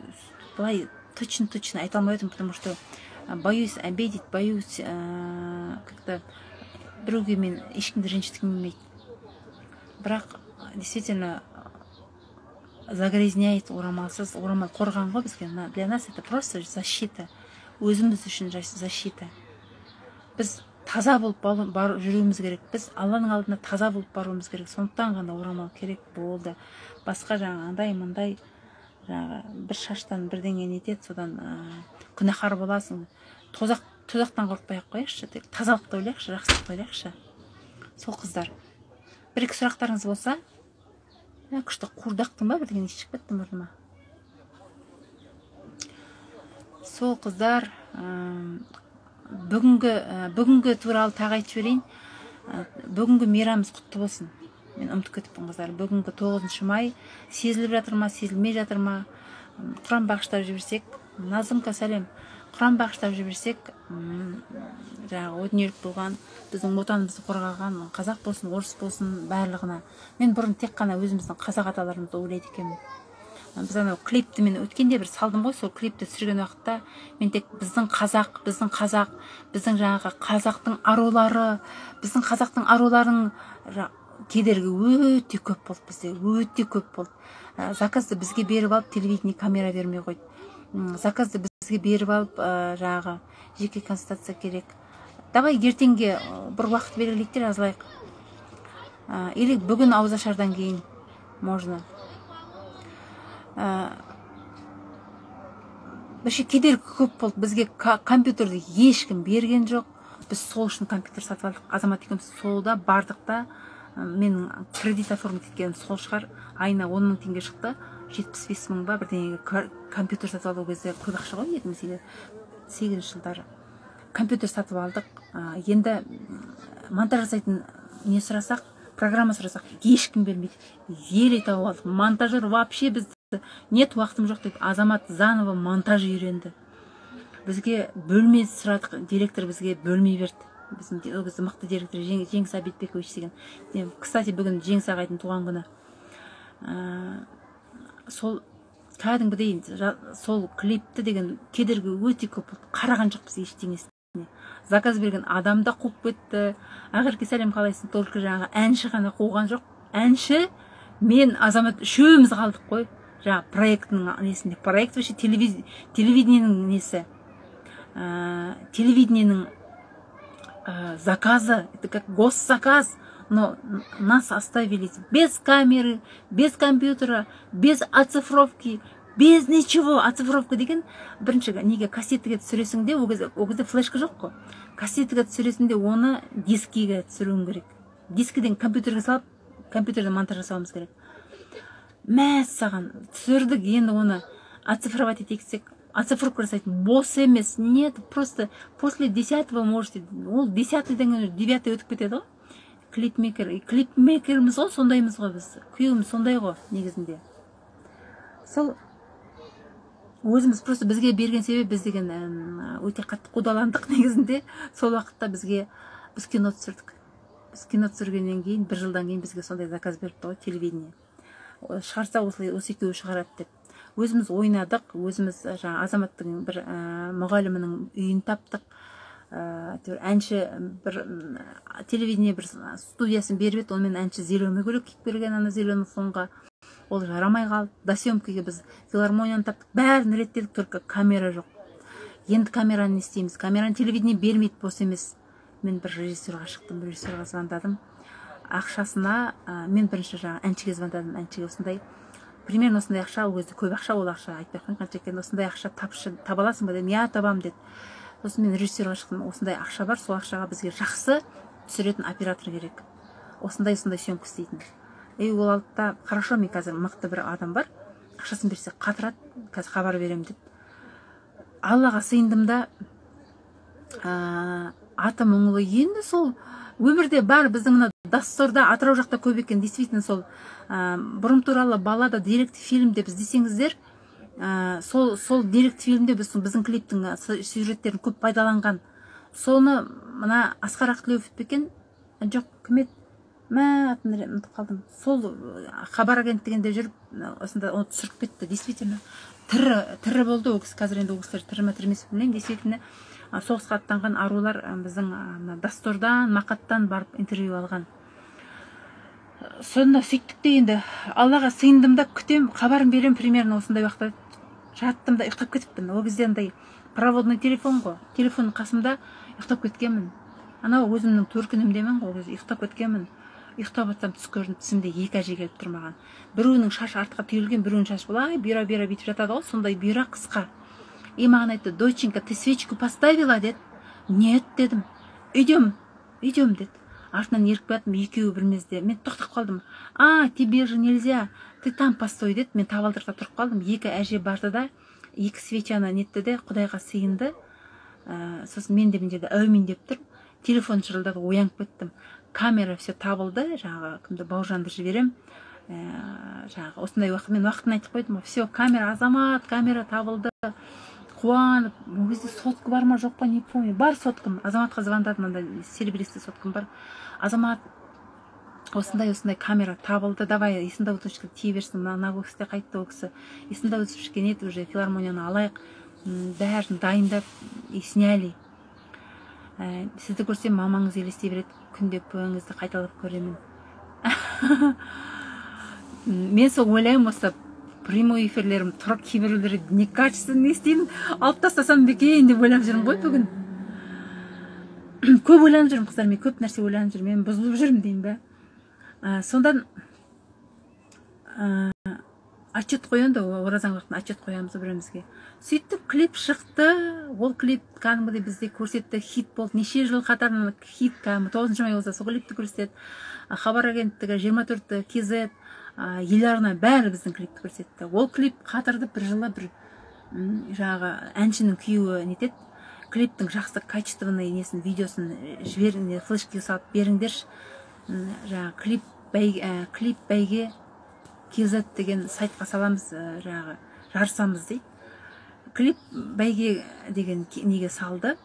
былай точно айта алмай отырмын, потому что боюсь обидеть, боюсь как-то біреуге, мен ешкімді ренжіткім келмейді. Бірақ действительно загрязняет орамалсыз. Орамал қорған ғой бізге, для нас это просто защита, өзіміз үшін защита. Біз таза болып жүруіміз керек, біз Алланың алдында таза болып баруымыз керек, сондықтан ғана орамал керек болды. Басқа жаңағы андай мындай жаңағы бір шаштан бірдеңе нетеді, содан күнәһар боласың. Тозақтан қорықпай ақ қояйықшы, тек тазалықты ойлайықшы, жақсылықты ойлайықшы. Сол қыздар, бір екі сұрақтарыңыз болса. Күшті қуырдақтың ба, бірдеңе шығып кетті мұрныма. Сол қыздар, бүгінгі туралы тағы айтып жіберейін. Бүгінгі мейрамымыз құтты болсын. Мен ұмытып кетіппін қыздар. Бүгінгі 9 май сезіліп жатыр ма, сезілмей жатыр ма? Құран бағыштап жіберсек, Назымка сәлем. Құран бағыштап жіберсек, жаңағы о дүниелік болған, біздің отанымызды қорғаған қазақ болсын, орыс болсын, барлығына. Мен бұрын тек қана өзіміздің қазақ аталарымызды ойлайды екенмін. Біз анау клипті мен өткенде бір салдым ғой, сол клипті түсірген уақытта мен тек біздің қазақ, біздің қазақ, біздің жаңағы қазақтың арулары, біздің қазақтың аруларының кедергі өте көп болды бізде, өте көп болды. Заказды бізге беріп алып, телевидение камера бермей қойды. Заказды бізге беріп алып, жаңағы жеке консультация керек. Давай ертеңге бір уақыт белгілейік те жазылайық. Или бүгін ауызашардан кейін можно. Вообще кедергі көп болды. Бізге компьютерді ешкім берген жоқ. Біз сол үшін компьютер сатып алдық. Азамат екеуміз солда бардық та, Менің кредит оформить еткенім сол шығар, айына 10 000 теңге шықты, 75 000 ба, бірдеңеге компьютер сатып алу. Кезде көп ақша ғой, 2008 жылдары компьютер сатып алдық. Енді монтаж жасайтын не сұрасақ, программа сұрасақ, ешкім бермейді, еле тауып алдық. Монтажер вообще бізді: «Нет, уақытым жоқ», – дейді. Азамат заново монтаж үйренді. Бізге бөлме сұрадық, директор бізге бөлме берді. Біздің ол кезде мықты директор Жеңіс Әбитбекович деген. Кстати, бүгін Жеңіс ағайдың туған күні. Сол кәдімгідей сол клипті деген кедергі өте көп болды, қараған жоқпыз ештеңесіне. Заказ берген адам да қуып кетті. Ақерке, сәлем, қалайсың? Только жаңағы әнші ғана қуған жоқ. Әнші мен, Азамат, үшеуміз қалдық қой жаңағы проектінің несінде. Проект вообще телевидениенің несі, телевидениенің заказы, это как госзаказ, но нас оставили без камеры, без компьютера, без оцифровки, без ничего. Оцифровка деген бірінші неге, кассетаға түсіресің де, ол кезде флешка жоқ қой, кассетаға түсіресің де, оны дискіге түсіруің керек, дискіден компьютерге салып, компьютерде монтаж жасауымыз керек. Мәссаған, түсірдік, енді оны оцифровать етейік десек, оцифровка жасайтын бос емес. Нет, просто после 10-го можете. Ол 10-йдан кейін 9-й өтіп кетеді ғой. Клипмейкер, клипмейкерміз ғой, сондаймыз ғой біз, күйеуіміз сондай ғой негізінде. Сол өзіміз просто бізге берген себебі, біз деген өте қатты қудаландық негізінде сол уақытта. Біз кино түсірдік. Біз кино түсіргеннен кейін, бір жылдан кейін бізге сондай заказ беріпті ғой телевидение. Шығарса, осылай осы екеуі шығарады деп. Өзіміз ойнадық, өзіміз жаңа Азаматтың бір мұғалімінің үйін таптық, әйтеуір әнші бір телевидение бір студиясын беріп еді, онымен әнші зеленый көйлек киіп келген, ана зеленый фонға ол жарамай қалды. Досъемкаге біз филармонияны таптық, бәрін реттедік, только камера жоқ. Енді камераны не істейміз? Камераны телевидение бермейді, бос емес. Мен бір режиссерға шықтым, режиссерға звондадым ақшасына. Мен бірінші жаңағы әншіге звондадым. Әншіге осындай, примерно осындай ақша, ол кезде көп ақша, ол ақша айтпай ақ қояйын қанша екенін, осындай ақша тапшы, таба аласың ба дедім. «Иә, табамын», – деді. Сосын мен режиссерға шықтым: осындай ақша бар, сол ақшаға бізге жақсы түсіретін оператор керек, осындай осындай съемка істейтін. И ол алды да: «Хорошо, мен қазір мықты бір адам бар, ақшасын берсе, қатырады, қазір хабар беремін», – деді. Аллаға сыйындым да, аты мұңлы енді сол өмірде бар, біздің мына Доссорда, Атырау жақта көп екен действительно. Сол «Бұрым туралы баллада» деректі фильм деп іздесеңіздер, сол деректі фильмде біздің клиптің сюжеттерін көп пайдаланған. Соны мына Асқар Ақтілеуов пе екен, жоқ, кім еді, мә, атын ұмытып қалдым, сол Хабар агенттігінде жүріп, осында оны түсіріп кетті. Действительно тірі, тірі болды ол кісі. Қазір енді ол кісілер тірі ма, тірі емес пе, білмеймін. Действительно соғысқа аттанған арулар, біздің мына Доссордан, Мақаттан барып интервью алған. Сонда сөйттік те, енді Аллаға сыйындым да, күтем, хабарын беремін примерно осындай уақытта. Жаттым да, ұйықтап кетіппін. Ол кезде андай проводной телефон ғой, телефон қасымда, ұйықтап кеткенмін. Анау өзімнің төркінімдемін ғой ол кезде, ұйықтап кеткенмін. Ұйықтап жатсам, түс көрдім. Түсімде екі әже келіп тұр маған. Біреуінің шашы артқа түйілген, біреуінің шашы былай бұйра бұйра бүйтіп жатады ғой, сондай бұйра, қысқа. И маған айтты: «Доченька, ты свечку поставила?» – деді. «Нет», – дедім. «Идем, идем», – деді. Артынан еріп келатырмын екеуі бір мезде. Мен тоқтап қалдым. «А тебе же нельзя, ты там постой», – деді. Мен табалдырықта тұрып қалдым. Екі әже барды да, екі свечаны нетті де, құдайға сыйынды. Сосын мен де мына жерде «әумин» деп тұрмын. Телефон шырылдады, оянып кеттім. Камера, все табылды. Жаңағы кімді, Бауыржанды жіберемін. Жаңағы осындай уақыт, мен уақытын айтып қойдым ғой. Все, камера, Азамат, камера табылды. Қуанып, ол кезде сотка бар ма, жоқ па, не помню, бар соткам. Азаматқа звондадым, андай серебристый соткам бар. «Азамат, осындай осындай камера табылды, давай, Есен Даутовичке тие берсін, мына кісі де қайтты, ол кісі Есен Даутовичке нет, уже филармонияны алайық, бәрін дайындап, и сняли». Сізді көрсем, мамаңыз елестей береді, күнде бойыңызды қайталап көремін. Мен сол ойлаймын, осы прямой эфирлерім тұрып, кейбіреулері некачественный, не істеймін, алып тастасам ба екен деп ойлап жүрмін ғой. Бүгін көп ойланып жүрмін, қыздар, мен көп нәрсе ойланып жүрмін, мен бұзылып жүрмін деймін ба. Сондан Отчет қоямын да, оразаның уақытында отчет қоямыз бір-бірімізге. Сөйтіп клип шықты. Ол клип кәдімгідей бізде көрсетті, хит болды. Неше жыл қатарынан хит, кәдімгі 9 май болса, сол клипті көрсетеді. Хабар агенттігі, 24 KZ, Ел арна, бәрі біздің клипті көрсетті. Ол клип қатырды. Бір жылы бір жаңағы әншінің күйеуі нетеді: «Клиптің жақсы, качественный несін, видеосын жібер, флешке салып беріңдерші, жаңағы клип бәйге, клип бәйге KZ деген сайтқа саламыз, жаңағы жарысамыз», — дейді. Клип бәйге деген неге салды.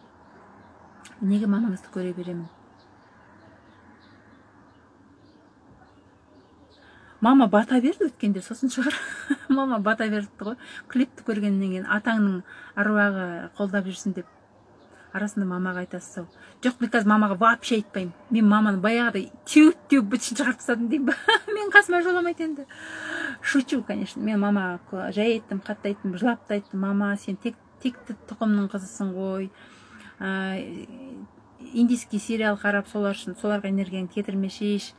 Неге мамаңызды көре беремін? Мама бата берді өткенде, сосын шығар. Мама бата беріпті ғой клипті көргеннен кейін. Атаңның аруағы қолдап жүрсін деп. Арасында мамаға айтасыз ау. Жоқ, мен қазір мамаға вообще айтпаймын. Мен маманы баяғыда теуіп теуіп бытышын шығарып тастадым деймін ба, мен қасыма жоламайды енді. Шучу, конечно. Мен мамаға жай айттым, қатты айттым, жылап та айттым: «Мама, сен тек текті тұқымның қызысың ғой, индийский сериал қарап, солар үшін, соларға энергияңды кетірмешейші.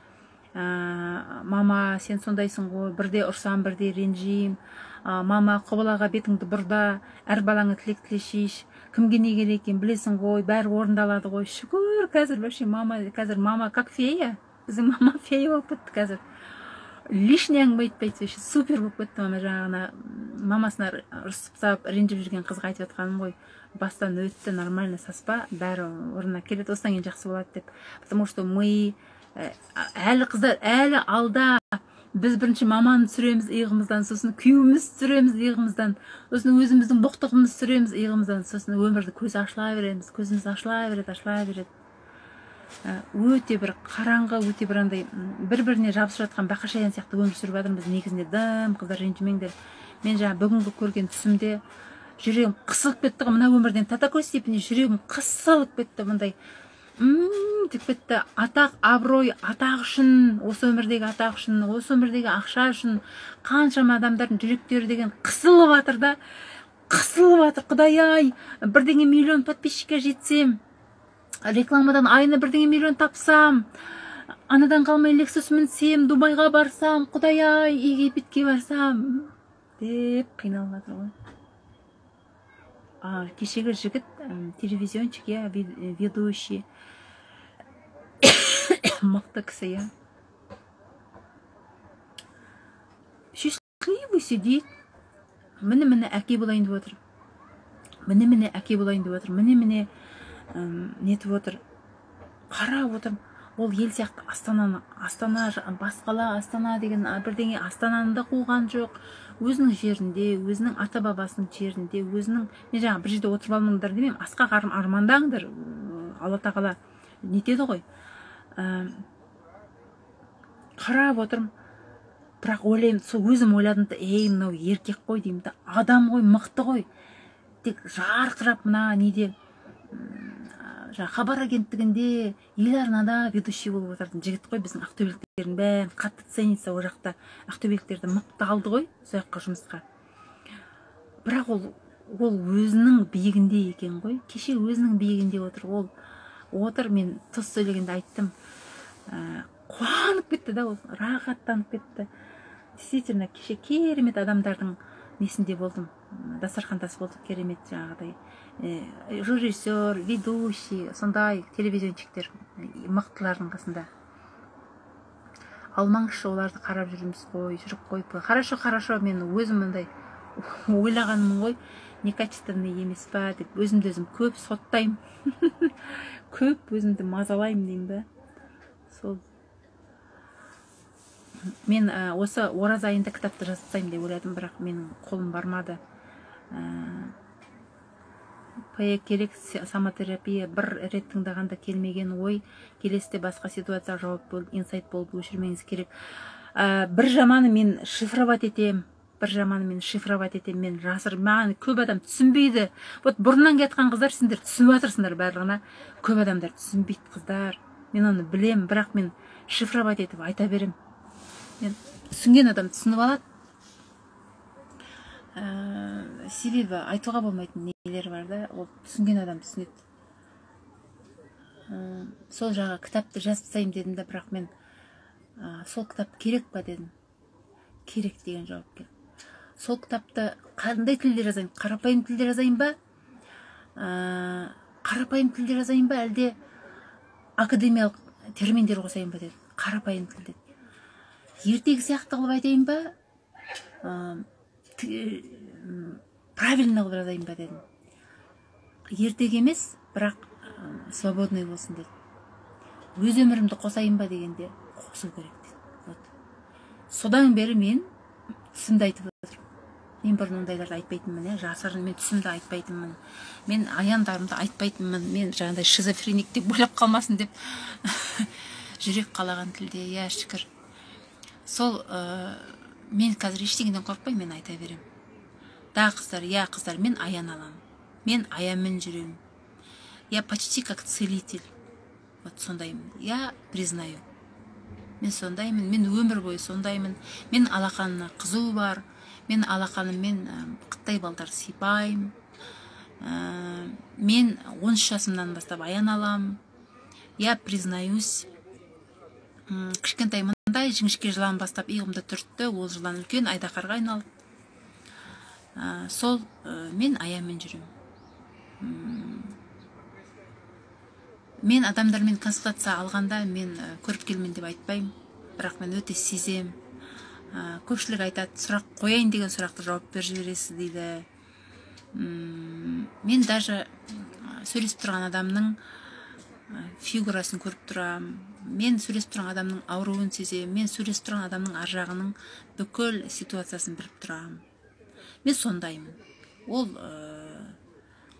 Мама, сен сондайсың ғой, бірде ұрсам, бірде ренжимін. Мама, құбылаға бетіңді бұр да, әр балаңа тілек тілешейші. Кімге не керек екенін білесің ғой, бәрі орындалады ғой, шүкір». Қазір вообще мама, қазір мама как фея, біздің мама фея болып кетті. Қазір лишний әңгіме айтпайды, вообще супер болып кетті мама. Жаңағына мамасына ұрысып тастап, ренжіп жүрген қызға айтып жатқаным ғой: «Бастан өтті, нормально, саспа, бәрі орнына келеді, осыдан кейін жақсы болады», — деп. Потому что мы әлі, қыздар, әлі алда. Біз бірінші маманы түсіреміз иығымыздан, сосын күйеуімізді түсіреміз иығымыздан, сосын өзіміздің боқтығымызды түсіреміз иығымыздан, сосын өмірді көзі ашыла береміз, көзіміз ашыла береді, ашыла береді. Өте бір қараңғы, өте бір андай бір біріне жабысып жатқан бақа-шаян сияқты өмір сүріп жатырмыз негізінде дым. Қыздар, ренжімеңдер. Мен жаңа бүгінгі көрген түсімде жүрегім қысылып кетті ғой мына өмірден, до такой степени жүрегім қысылып кетті, мындай деп кетті. Атақ, абырой, атақ үшін, осы өмірдегі атақ үшін, осы өмірдегі ақша үшін қаншама адамдардың жүректері деген қысылып жатыр да, қысылып жатыр. Құдай ай, бірдеңе миллион подписчикке жетсем, рекламадан айына бірдеңе миллион тапсам, анадан қалмай Лексус мінсем, Дубайға барсам, құдай ай, Египетке барсам деп қиналып жатыр ғой. А кешегі жігіт телевизионщик, иә, ведущий, мықты кісі, иә. Счастливый сидит. Міне, міне, әке болайын деп отыр, міне, міне, әке болайын деп отыр, міне, міне, нетіп отыр. Қарап отырмын, ол ел сияқты астананы, астана, бас қала астана деген бірдеңе, астананы да қуған жоқ. Өзінің жерінде, өзінің ата бабасының жерінде, өзінің. Мен жаңа бір жерде отырып алмаңдар демеймін, асқақ армандаңдар, Алла тағала нетеді ғой. Қарап отырмын, бірақ ойлаймын, сол өзім ойладым да: «Ей, мынау еркек қой», — деймін да, «адам ғой, мықты ғой». Тек жарқырап мына неде, жаңағы хабар агенттігінде, Ел арнада ведущий болып отыратын жігіт қой. Біздің ақтөбеліктердің бәрін қатты ценится ол жақта, ақтөбеліктерді мықты алды ғой сол жаққа жұмысқа. Бірақ ол өзінің биігінде екен ғой. Кеше өзінің биігінде отыр ол, отыр. Мен тост сөйлегенде айттым, қуанып кетті да ол, рахаттанып кетті. Действительно, кеше керемет адамдардың несінде болдым, дастархандас болдық. Керемет жаңағыдай режиссер, ведущий, сондай телевизионщиктер, мықтылардың қасында. Алмаңызшы оларды, қарап жүрміз ғой, жүріп қойып. Хорошо, хорошо. Мен өзім мындай ойлағанмын ғой, некачественный емес па деп. Өзімді өзім көп соттаймын, көп өзімді мазалаймын деймін ба. Сол мен осы ораза айында кітапты жазып тастаймын деп ойладым, бірақ менің қолым бармады. П керек самотерапия. Бір рет тыңдағанда келмеген ой келесіде басқа ситуацияға жауап болып, инсайт болып, өшірмеңіз керек. Бір жаманы, мен шифровать етемін. Бір жаманы, мен шифровать етемін, мен жасыр, маған көп адам түсінбейді. Вот бұрыннан келе жатқан қыздар, сендер түсініп жатырсыңдар барлығына. Көп адамдар түсінбейді, қыздар, мен оны білемін, бірақ мен шифровать етіп айта беремін. Мен түсінген адам түсініп алады. Себебі айтуға болмайтын нелер бар да, ол түсінген адам түсінеді. Сол жағы кітапты жазып тастаймын дедім да, бірақ мен сол кітап керек па дедім, керек деген жауап келді. Сол кітапты қандай тілде жазайын? Қарапайым тілде жазайын ба? Қарапайым тілде жазайын ба, әлде академиялық терминдер қосайын ба деді. Қарапайым тілде. Ертегі сияқты қылып айтайын ба? Правильно қылып жазайын ба дедім. Ертегі емес, бірақ свободный болсын деді. Өз өмірімді қосайын ба дегенде, қосу керек деді. Вот. Содан бері мен түсімді айтып отырмын. Мен бұрын ондайларды айтпайтынмын, иә, жасырын мен түсімді айтпайтынмын. Мен аяндарымды айтпайтынмын. Мен жаңағыдай шизофреник деп ойлап қалмасын деп, жүрек қалаған тілде, иә, шүкір. Сол мен қазір ештеңеден қорықпаймын, мен айта беремін. Да, қыздар, иә, қыздар, мен аян аламын. Мен аянмен жүремін. Я почти как целитель. Вот сондаймын. Я признаю. Мен сондаймын, мен өмір бойы сондаймын. Мен алақанына қызу бар. Мен алақаныммен қытай балдар сипаймын. Мен 13 жасымнан бастап аян аламын. Я признаюсь. Кішкентай мындай жіңішке жылан бастап иығымды түртті, ол жылан үлкен айдаһарға айналды. Сол мен аянмен жүремін. Мен адамдармен консультация алғанда мен көріпкелмін деп айтпаймын, бірақ мен өте сезем. Көпшілік айтады, сұрақ қояйын деген сұрақты жауап беріп жібересіз дейді. Мен даже сөйлесіп тұрған адамның фигурасын көріп тұрамын. Мен сөйлесіп тұрған адамның ауруын сеземін. Мен сөйлесіп тұрған адамның ар жағының бүкіл ситуациясын біліп тұрамын. Мен сондаймын. Ол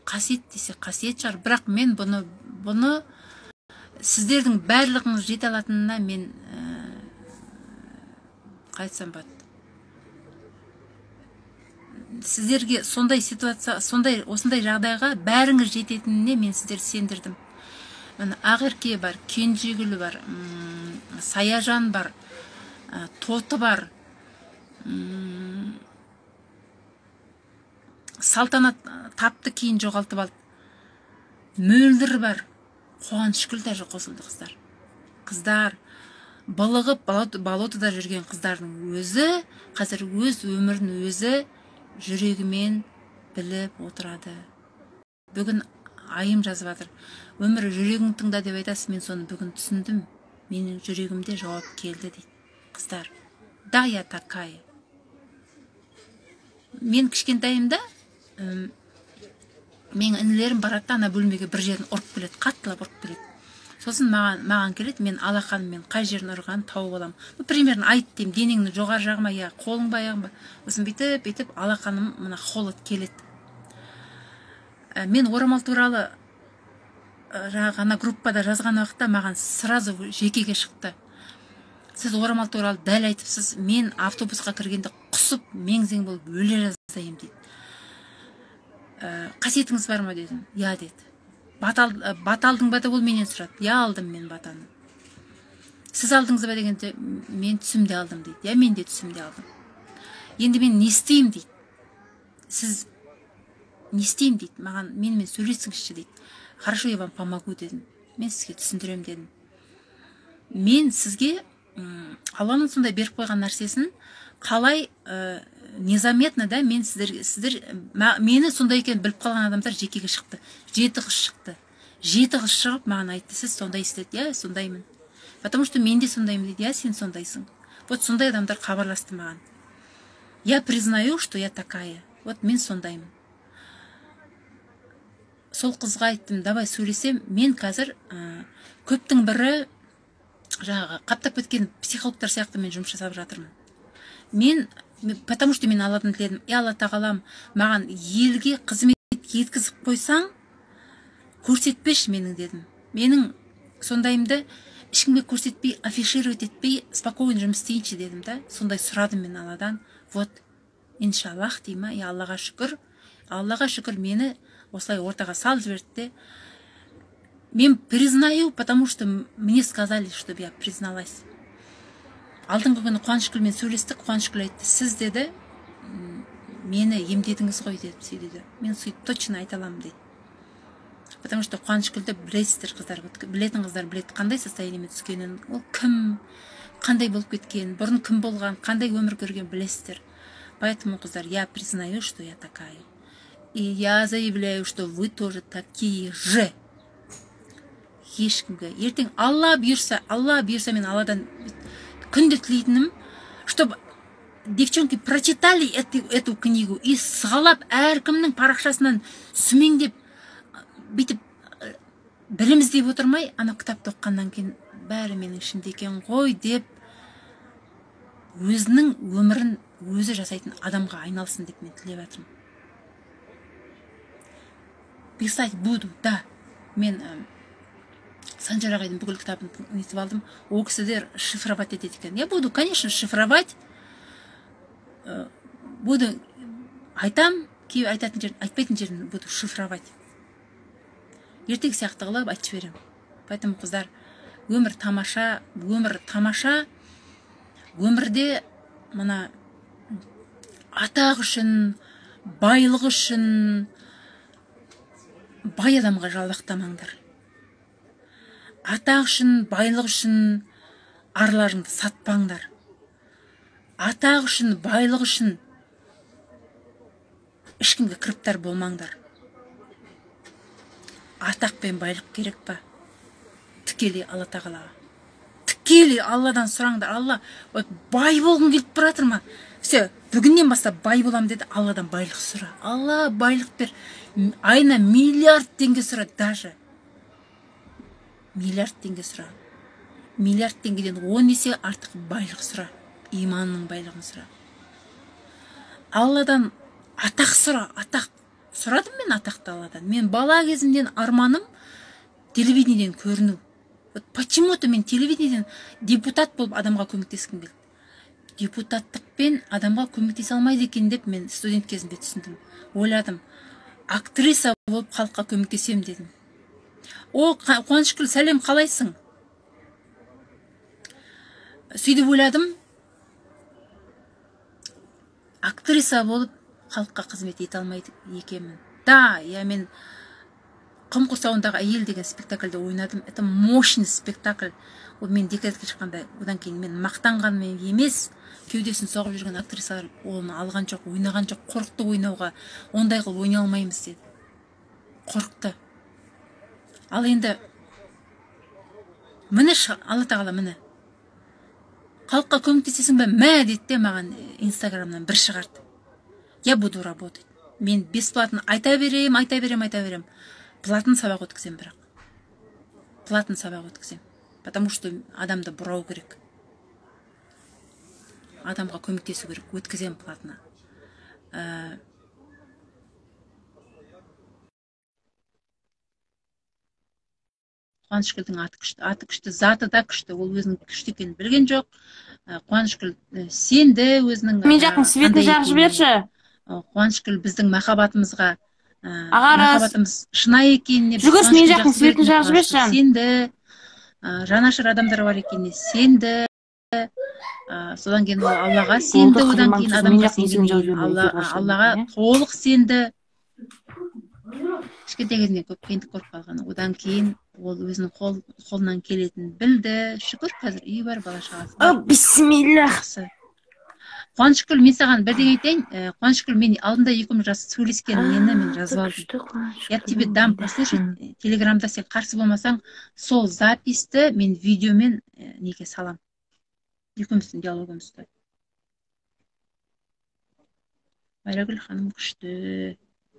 қасиет десе қасиет шығар, бірақ мен бұны сіздердің барлығыңыз жете алатынына мен қалай айтсам болады, сіздерге сондай ситуация, сондай осындай жағдайға бәріңіз жететініне мен сіздерді сендірдім. Міне, Ақерке бар, Кенжегүл бар, Саяжан бар, Тоты бар, Салтанат тапты, кейін жоғалтып алды, Мөлдір бар, Қуанышгүл даже қосылды. Қыздар, қыздар, былығып болотода жүрген қыздардың өзі қазір өз өмірін өзі жүрегімен біліп отырады. Бүгін Айым жазып жатыр, өмір жүрегің тыңда деп айтасыз, мен соны бүгін түсіндім, менің жүрегімде жауап келді дейді. Қыздар, да, я такая. Мен кішкентайымда менің інілерім барады да, ана бөлмеге бір жерін ұрып келеді, қаттылап ұрып келеді. Сосын маған келеді, мен алақаныммен қай жерін ұрғанын тауып аламын. Ну, примерно айт деймін, денеңнің жоғары жағы ма, я қолың ба, аяғың ба. Сосын бүйтіп бүйтіп алақаным мына холод келеді. Мен орамал туралы жаңағы ана группада жазған уақытта маған сразу жекеге шықты. Сіз орамал туралы дәл айтыпсыз, мен автобусқа кіргенде құсып, мең-зең болып өле жаздайым дейді. Қасиетіңіз бар ма дедім. Я деді. Бата алдың ба деп ол менен сұрады. Я, алдым мен батаны. Сіз алдыңыз ба дегенде, мен түсімде алдым дейді. Я, мен де түсімде алдым. Енді мен не істеймін дейді. Сіз не істеймін дейді. Маған, менімен сөйлесіңізші дейді. Хорошо, я вам помогу дедім. Мен сізге түсіндіремін дедім. Мен сізге Алланың сондай беріп қойған нәрсесін қалай незаметно да, мен сіздер мені сондай екенін біліп қалған адамдар жекеге шықты. 7 қыз шықты. 7 қыз шығып маған айтты, сіз сондайсыз деді. Иә, сондаймын. Потому что мен де сондаймын дейді. Иә, сен сондайсың. Вот сондай адамдар хабарласты маған. Я признаю, что я такая. Вот мен сондаймын. Сол қызға айттым, давай сөйлесем. Мен қазір көптің бірі жаңағы қаптап кеткен психологтар сияқты мен жұмыс жасап жатырмын. Мен, потому что мен Алладан тіледім, е, Алла тағалам, маған елге қызмет еткізіп қойсаң, көрсетпеші менің дедім. Менің сондайымды ешкімге көрсетпей, афишировать етпей, спокойно жұмыс істейінші дедім да. Сондай сұрадым мен Алладан. Вот, иншаллах дей ма, е, Аллаға шүкір. Аллаға шүкір, мені осылай ортаға салып жіберді де. Мен признаю, потому что мне сказали, чтобы я призналась. Алдыңғы күні Қуанышгүлмен сөйлестік, Қуанышгүл айтты, сіз деді, мені емдедіңіз ғой деді, сөйледі. Мен сөйтіп точно айта аламын дейді. Потому что Қуанышгүлді білесіздер, қыздар, білетін қыздар біледі, қандай состояниемен түскенін, ол кім, қандай болып кеткен, бұрын кім болған, қандай өмір көрген білесіздер. Поэтому, қыздар, я признаю, что я такая. И я заявляю, что вы тоже такие же. Ешкімге ертең Алла бұйырса, Алла бұйырса, мен Алладан күнде тілейтінім, чтобы девчонки прочитали эту книгу и сығалап, әркімнің парақшасынан сүмеңдеп, бүйтіп білім іздеп отырмай, ана кітапты оқығаннан кейін бәрі менің ішімде екен ғой деп, өзінің өмірін өзі жасайтын адамға айналсын деп мен тілеп жатырмын. Писать буду, да. Мен Санжар ағайдың бүкіл кітабын нетіп алдым. Ол кісілер шифровать етеді екен. Я буду, конечно, шифровать. Буду айтам, кейбір айтатын жерін, айтпайтын жерін буду шифровать. Ертегі сияқты қылып айтып жіберемін. Поэтому, қыздар, өмір тамаша, өмір тамаша. Өмірде мына атақ үшін, байлық үшін бай адамға жалақтамаңдар. Атақ үшін, байлық үшін арларыңды сатпаңдар. Атақ үшін, байлық үшін ешкімге кіріптар болмаңдар. Атақ пен байлық керек па? Тікелей Алла тағалаға. Тікелей Алладан сұраңдар. Алла, вот бай болғым келіп тұр жатыр ма? Все, бүгіннен бастап бай болам деді, Алладан байлық сұра. Алла, байлық бер. Айына миллиард теңге сұра, даже. Миллиард теңге сұра. Миллиард теңгеден 10 есе артық байлық сұра. Иманның байлығын сұра. Алладан атақ сұра, атақ. Сұрадым мен атақты Алладан. Мен бала кезімден арманым телевидениеден көріну. Вот почему-то мен телевидениеден депутат болып адамға көмектескім келді. Депутаттықпен адамға көмектесе алмайды екен деп мен студент кезімде түсіндім. Ойладым, актриса болып халыққа көмектесем дедім. О, Қуанышгүл, сәлем, қалайсың? Сөйтіп ойладым, актриса болып халыққа қызмет ете алмайды екенмін. Да, я мен «Құм құрсауындағы әйел» деген спектакльде ойнадым. Это мощный спектакль. Ол мен декретке шыққанда, одан кейін мен мақтанғанмен емес, кеудесін соғып жүрген актрисалар оны алған жоқ, ойнаған жоқ, қорықты ойнауға. Ондай қылып ойнай алмаймыз деді. Қорықты. Ал енді міне, Алла тағала, міне, халыққа көмектесесің бе, мә деді де, маған Инстаграмнан бір шығарды. Я буду работать. Мен бесплатно айта берем, айта берем, айта берем. Платный сабақ өткіземін бірақ. Платный сабақ өткіземін. Потому что адамды бұрау керек. Адамға көмектесу керек. Өткіземін платно. Қуанышгүлдің аты күшті, аты күшті, заты да күшті. Ол өзінің күшті екенін білген жоқ. Қуанышгүл сенді өзінің. Мен жақтың светін жағып жіберші. Қуанышгүл біздің махаббатымызға, Аға, рас. махаббатымыз шынайы екеніне, біз Жүгірші, мен Қуанышгүл жақтың жақсы светін көретініне жағып жіберші. Қуанышгүл сенді. Жанашыр адамдар бар екеніне сенді. Содан кейін ол Аллаға сенді, Болды, одан қырман кейін сосын адамға мен жақтың есігін сенгеннен жауып кейін жібермей, Алла, эфир қосып Аллаға жібермей, толық сенді. Кішкентай кезінен көп қиындық көріп қалған. Одан кейін ол өзінің қолынан келетінін білді. Шүкір, қазір үйі бар, бала шағасы бар. О, бисмилля. Жақсы. Қуанышгүл, мен саған бірдеңе айтайын. Қуанышгүл, мен алдында екеуміз сөйлескен нені мен жазып алдым. Я тебе дам послушать. Телеграмда сен қарсы болмасаң, сол записьті мен видеомен неге салам. Екеуміздің диалогымызды. Майрагүл ханым күшті.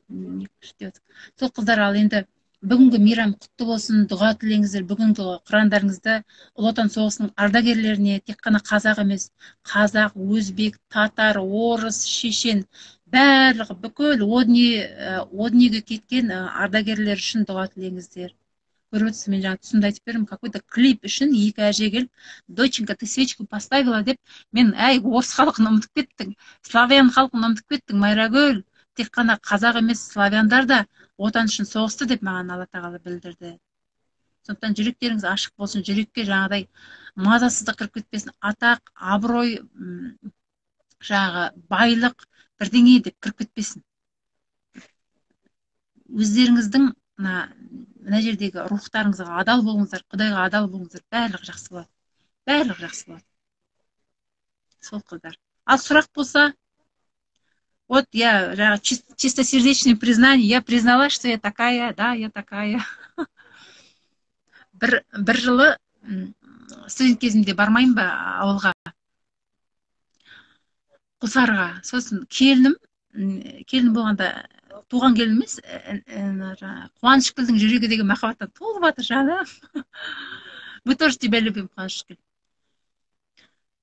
Не күшті деп жатыр. Сол, қыздар, ал енді бүгінгі мейрам құтты болсын, дұға тілеңіздер. Бүгінгі құрандарыңызды Ұлы Отан соғысының ардагерлеріне, тек қана қазақ емес, қазақ, өзбек, татар, орыс, шешен, барлығы бүкіл о дүниеге кеткен ардагерлер үшін дұға тілеңіздер. Көріп отырсыз, мен жаңа түсімді айтып бердім, какой-то клип үшін екі әже келіп, «Доченька, ты свечку поставила?» деп, мен, әй, орыс халқын ұмытып кеттің, славян халқын ұмытып кеттің, Майрагүл, тек қана қазақ емес, славяндар да отан үшін соғысты деп маған Алла тағала білдірді. Сондықтан жүректеріңіз ашық болсын, жүрекке жаңағыдай мазасыздық кіріп кетпесін, атақ, абырой, жаңағы байлық бірдеңе деп кіріп кетпесін. Өздеріңіздің мына жердегі рухтарыңызға адал болыңыздар, Құдайға адал болыңыздар, барлығы жақсы болады. Барлығы жақсы болады. Сол, қыздар. Ал сұрақ болса, Вот я, жаңағы чистосердечное признание, я признала, что я такая, да, я такая. Бір жылы студент кезімде бармайын ба ауылға, Құлсарыға. Сосын келінім, келін болғанда туған келін емес, Қуанышгүлдің жүрегі деген махаббаттан толып жатыр жаны. Мы тоже тебя любим, Қуанышгүл.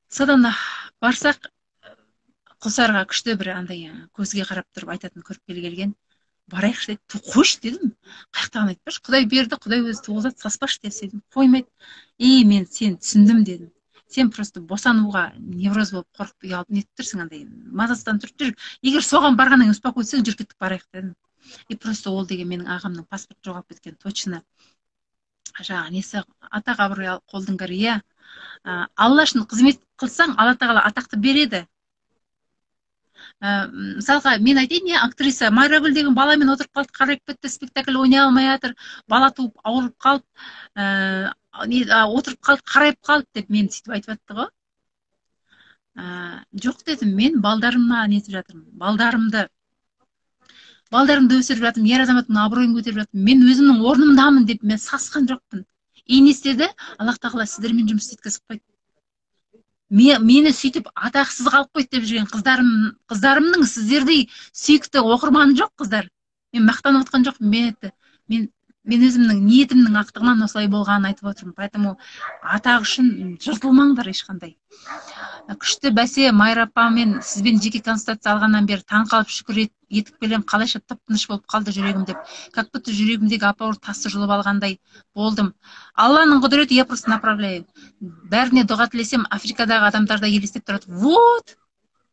Содан барсақ, Құлсарыға күшті бір андай көзге қарап тұрып айтатын көріпкел келген. Барайықшы деді. Қойшы дедім. Қаяқтағын айтпашы. Құдай берді, Құдай өзі туғызады, саспашы деп дедім. Қоймайды. И мен сен түсіндім дедім. Сен просто босануға невроз болып қорқып ұялып нетіп тұрсың, андай мазасызданып тұрып жүр. Егер соған барғаннан кейін успокойтсаң, жүр кеттік барайық дедім. И просто ол деген менің ағамның паспорты жоғалып кеткен точно. Жаңағы несі, атақ абырой қолдың кірі, иә. Алла үшін қызмет қылсаң, Алла тағала атақты береді. Мысалға, мен айтайын, иә, актриса Майрагүл деген баламен отырып қалды, қарайып кетті, спектакль ойнай алмай жатыр, бала туып ауырып қалып, отырып қалды, қарайып қалды деп мен сөйтіп айтып жатты ғой. Жоқ дедім, мен балдарыма нетіп жатырмын, балдарымды өсіріп жатырмын, ер азаматтың абыройын көтеріп жатырмын, мен өзімнің орнымдамын деп мен сасқан жоқпын. И не істеді? Аллах тағала сіздермен жұмыс істеткізіп қойды. Мені сөйтіп атақсыз қалып қойды деп жүрген қыздарымның сіздердей сүйікті оқырманы жоқ, қыздар. Мен мақтанып отқан жоқпын, мен өзімнің ниетімнің ақтығынан осылай болғанын айтып отырмын. Поэтому атақ үшін жыртылмаңдар ешқандай. Күшті бәсе, Майра апамен сізбен жеке консультация алғаннан бері таң қалып шүкір етіп келем, қалайша тып-тыныш болып қалды жүрегім деп. Как будто жүрегімдегі апауыр тасты жұлып алғандай болдым. Алланың құдіреті, я просто направляю. Бәріне дұға тілесем, Африкадағы адамдар да елестеп тұрады. Вот,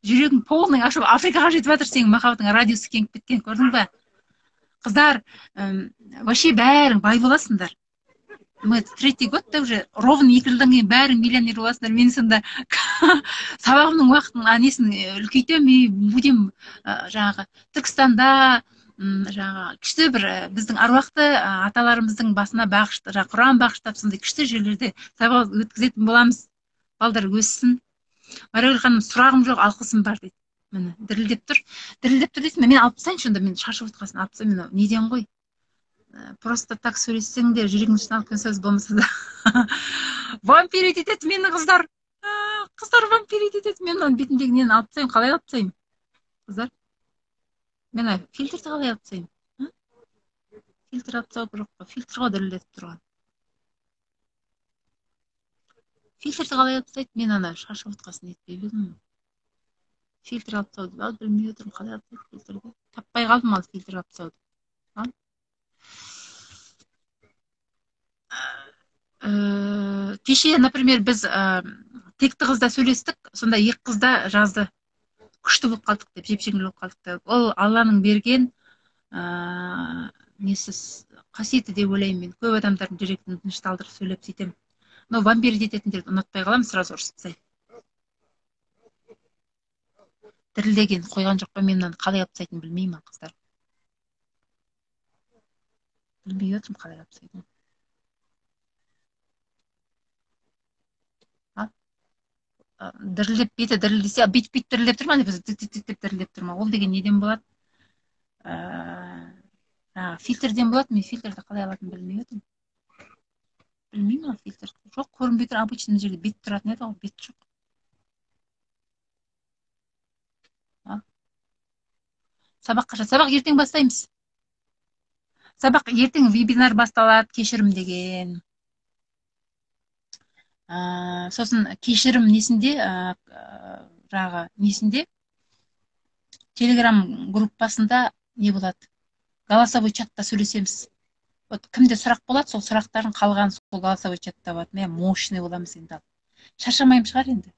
жүрегің полный ашып, Африкаға жетіп жатыр, сенің махаббатың радиусы кеңіп кеткен, көрдің бе? Қыздар, вообще бәрің бай боласыңдар. Мы третий год та уже ровно 2 жылдан кейін бәрің миллионер боласыңдар. Мен сонда сабағымның уақытын, несін үлкейтемін, и будем жаңағы Түркістанда, жаңағы күшті бір біздің аруақты аталарымыздың басына бағышты, жаңағы Құран бағыштап, сондай күшті жерлерде сабақ өткізетін боламыз. Балдар өссін. Майрагүл ханым, сұрағым жоқ, алғысым бар дейді. Міне, дірілдеп тұр. Дірілдеп тұр дейсің бе? Мен алып тастайыншы онда, мен шашып отқасын алып тастаймын, мен неден ғой? Просто так сөйлессең де жүрегің ішін алып сөз болмаса да. Вампирить етеді мені қыздар. Қыздар вампирить етеді. Мен оның бетіндегі нені алып тастаймын, қалай алып тастаймын? Қыздар. Мен фильтрді қалай алып тастаймын? Фильтр алып тастау керек қой. Фильтр ғой дірілдетіп тұрған. Фильтрді қалай алып тастайды? Мен ана шашып отқасын нетпей едім. Фильтр алып тастауды ал білмей отырмын, қалай алып тастайды фильтрді. Таппай қалдым ал фильтр алып тастауды. Ал. Кеше, например, біз текті қызда сөйлестік, сонда екі қызда жазды. Күшті болып қалдық деп, жеп-жеңіл болып қалдық деп. Ол Алланың берген несі қасиеті деп ойлаймын мен. Көп адамдардың жүрегін тынышталдырып сөйлеп сөйтемін. Но вампирить ететіндерді ұнатпай қаламын, сразу ұрысып тастаймын. Дірілдеген қойған жоқ па, мен мынаны қалай алып тастайтынын білмеймін, қыздар. Білмей отырмын қалай алып тастайтынын. Дірілдеп, беті дірілдесе, бүйтіп бүйтіп дірілдеп тұр ма, деп тік тік деп дірілдеп тұр ма? Ол деген неден болады? Фильтрден болады. Мен фильтрді қалай алатынын білмей отырмын. Білмеймін ал фильтр. Жоқ, көрінбей тұр. Обычно мына жерде бет тұратын еді ғой, бет жоқ. Сабақ қашан? Сабақ ертең бастаймыз. Сабақ ертең вебинар басталады, кешірім деген. Сосын кешірім несінде, жаңағы несінде, Телеграм группасында не болады? Голосовой чатта сөйлесеміз. Вот кімде сұрақ болады, сол сұрақтарын қалған сол голосовой чатта болады. Мә, мощный боламыз енді. Шаршамаймын шығар енді.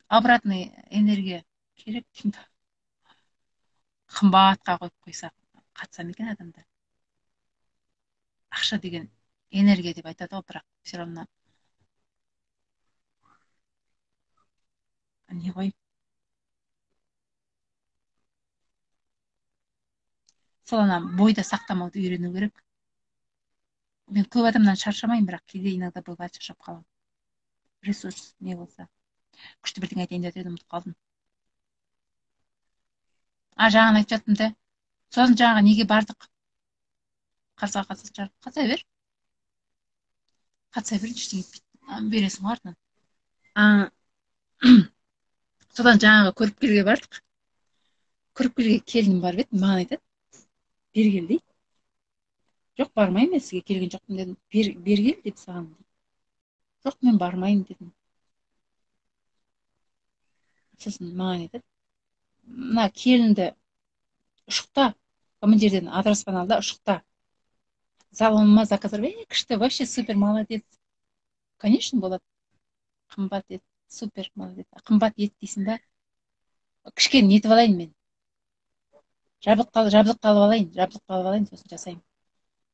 Обратный энергия керек деймін. Қымбатқа қойып қойсақ, қатыса ма екен адамдар? Ақша деген энергия деп айтады ғой, бірақ все равно не ғой. Сол ана бойда сақтамауды үйрену керек. Мен көп адамнан шаршамаймын, бірақ кейде иногда бывает шаршап қаламын. Ресурс не болса. Күшті бірдеңе айтайын деп едім, ұмытып қалдым. Жаңаны айтып жаттым да. Сосын жаңағы неге бардық? Қарызға қатысатын шығар. Қатыса бер. Қатыса бер, ештеңе етпейді. Бересің ғой артынан. Содан жаңағы көріпкелге бардық. Көріпкелге келінім барып еді, маған айтады, бері кел дейді. Жоқ, бармаймын, мен сізге келген жоқпын дедім. Бері кел деп саған дейді. Жоқ, мен бармаймын дедім. Сосын маған айтады, мына келінді ұшықта, мына жерден адыраспан ал да ұшықта. Залоныма заказ, күшті, вообще супер, молодец. Конечно, болады. Қымбат ет, супер, молодец. Қымбат ет дейсің ба? Кішкене нетіп алайын мен. Жабдықталып алайын, жабдықталып алайын, сосын жасаймын.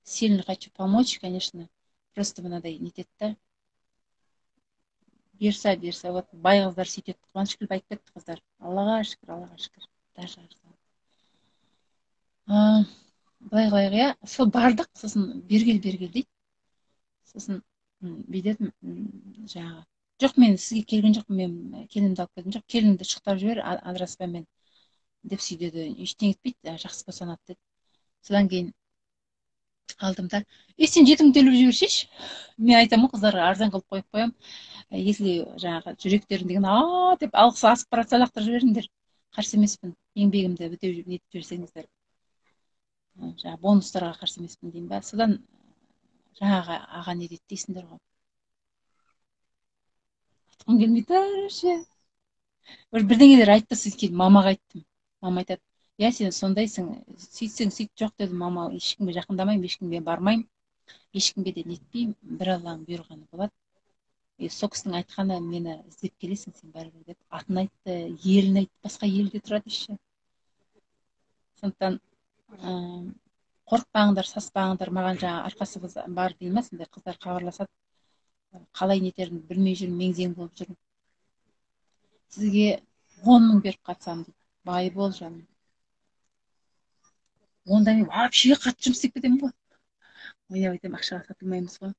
Сильно хочу помочь, конечно. Просто мынадай нетеді да. Бұйырса, бұйырса, вот бай қыздар сөйтеді. Қуаныш күліп айтып кетті қыздар. Аллаға шүкір, Аллаға шүкір. Даже былай қылайық, иә. Сол бардық, сосын бері кел, бері кел дейді. Сосын бүйтедім жаңағы. Жоқ, мен сізге келген жоқпын, мен келінімді алып келдім. Жоқ, келінімді шықтап жібер адыраспанмен деп сөйдеді. Ештеңе етпейді, жақсы босанады деді. Содан кейін алдым да, сен 7 мың төлеп жіберсейші. Мен айтамын ғой қыздарға, арзан қылып қойып қоямын. Если жаңағы жүректерің деген а деп алғысы асып бара жатса, лақтырып жіберіңдер. Қарсы емеспін, еңбегімді бітеу нетіп жіберсеңіздер. Жаңағы бонустарға қарсы емеспін деймін ба. Содан жаңағы аға не дейді дейсіңдер ғой. Айтқым келмей тұр. Бірдеңелер айтты, содан кейін мамаға айттым. Мама айтады, иә, сен сондайсың, сөйтсең сөйт. Жоқ дедім, мама, ешкімге жақындамаймын, ешкімге бармаймын, ешкімге де нетпеймін, бір Алланың бұйырғаны болады. И сол кісінің айтқаны, мені іздеп келесің сен бәрібір деп. Атын айтты, елін айтты, басқа елде тұрады еще. Сондықтан қорықпаңдар, саспаңдар. Маған жаңағы арқасы бар дей ма, сондай қыздар хабарласады. Қалай нетерімді білмей жүрмін, мең-зең болып жүрмін. Сізге 10 мың беріп қатысамын дейді. Бай бол, жаным. Онда мен вообще қатты жұмыс істеп кетемін ғой. Ойнап айтамын, ақшаға сатылмаймыз ғой.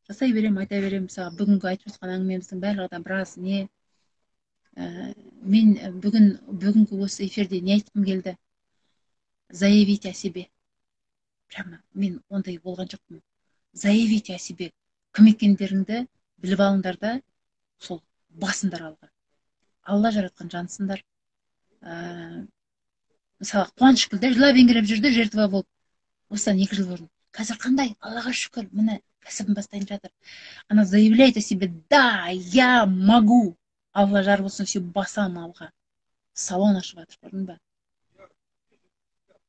Жасай беремін, айта беремін. Мысалға, бүгінгі айтып жатқан әңгімеміздің барлығы да біраз не. Мен бүгінгі осы эфирде не айтқым келді? Заявите о себе. Прямо мен ондай болған жоқпын. Заявите о себе. Кім екендеріңді біліп алыңдар да, сол басыңдар алға. Алла жаратқан жансыңдар. Мысалы, Қуаныш күлді, жылап еңіреп жүрді, жертва болып. Осыдан 2 жыл бұрын. Қазір қандай? Аллаға шүкір, міне кәсібін бастайын жатыр. Она заявляет о себе, да, я могу. Алла жар болсын, все басам алға. Салон ашып жатыр, көрдің ба?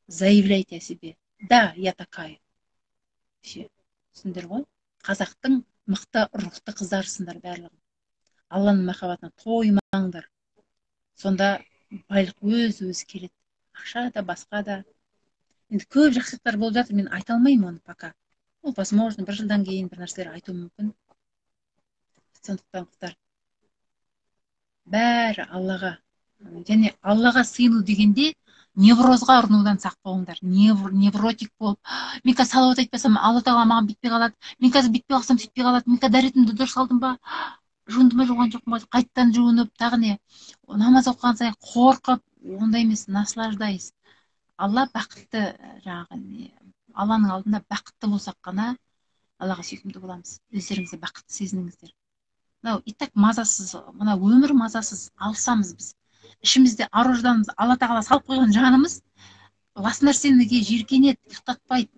Заявляйте о себе. Да, я такая. Все. Түсіндер ғой? Қазақтың мықты рухты қыздарысыңдар барлығы. Алланың махаббатына тоймаңдар. Сонда байлық өз-өзі келеді. Ақша да, басқа да. Енді көп жақсылықтар болып жатыр, мен айта алмаймын оны пока. Ол, возможно, бір жылдан кейін бір нәрселер айтуым мүмкін. Сондықтан, қыздар, бәрі Аллаға. Және Аллаға сыйыну дегенде неврозға ұрынудан сақ болыңдар. Невротик болып, мен қазір салауат айтпасам, Алла тағала маған бүйтпей қалады. Мен қазір бүйтпей қалсам, сөйтпей қалады. Мен қазір дәретімді дұрыс алдым ба? Жуындым ба, жуған жоқпын ба? Қайтадан жуынып, тағы не? Намаз оқыған сайын қорқып, ондай емес, наслаждайсыз. Алла бақытты, жаңағы, Алланың алдында бақытты болсақ қана Аллаға сүйкімді боламыз. Өздеріңізді бақытты сезініңіздер. Мынау и так мазасыз, мына өмір мазасыз, алысамыз біз. Ішімізде ар ожданымыз, Алла тағала салып қойған жанымыз лас нәрсеге жиіркенеді, ұйықтатпайды,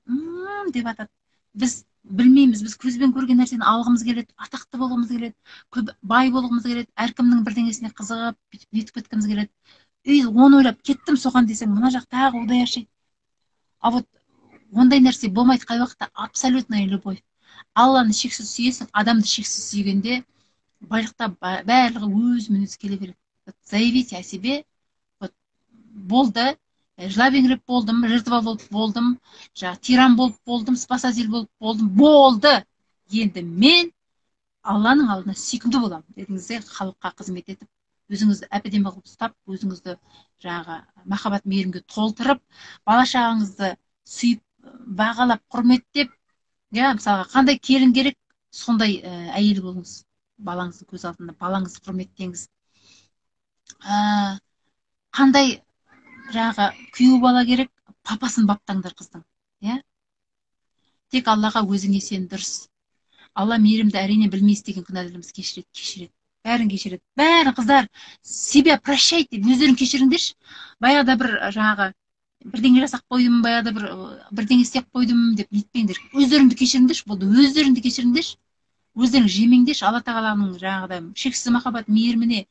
деп атады. Біз білмейміз, біз көзбен көрген нәрсені алғымыз келеді, атақты болғымыз келеді, көп бай болғымыз келеді, әркімнің бірдеңесіне қызығып, бүйтіп нетіп кеткіміз келеді. Үй, оны ойлап кеттім соған десең, мына жақ тағы удай ашиды. А вот ондай нәрсе болмайды қай уақытта? Абсолютная любовь. Алланы шексіз сүйесің, адамды шексіз сүйгенде байлықта барлығы өзімен өзі келе береді. Вот заявите о себе, вот болды, жылап еңіреп болдым, жертва болып болдым, жаңағы тиран болып болдым, спасатель болып болдым, болды. Енді мен Алланың алдында сүйкімді боламын дедіңіз де, халыққа қызмет етіп, өзіңізді әп әдемі қылып ұстап, өзіңізді жаңағы махаббат мейірімге толтырып, бала шағаңызды сүйіп, бағалап, құрметтеп, иә, мысалға, қандай келін керек, сондай әйел болыңыз. Балаңыздың көз алдында балаңызды құрметтеңіз. Қандай Жаңағы күйеу бала керек, папасын баптаңдар қыздың, иә. Тек Аллаға өзіңе сен, дұрыс. Алла мейірімді, әрине, білмей істеген күнәларымызды кешіреді, кешіреді. Бәрін кешіреді. Бәрін, қыздар, себя прощайте, өздерің кешіріңдерші. Баяғыда бір жаңағы бірдеңе жасап қойдым, баяғыда бір бірдеңе істеп қойдым деп нетпеңдер. Өздеріңді кешіріңдерші, болды, өздеріңді кешіріңдерші. Өздерің жемеңдерші, Алла тағаланың жаңағыдай шексіз махаббат мейіріміне,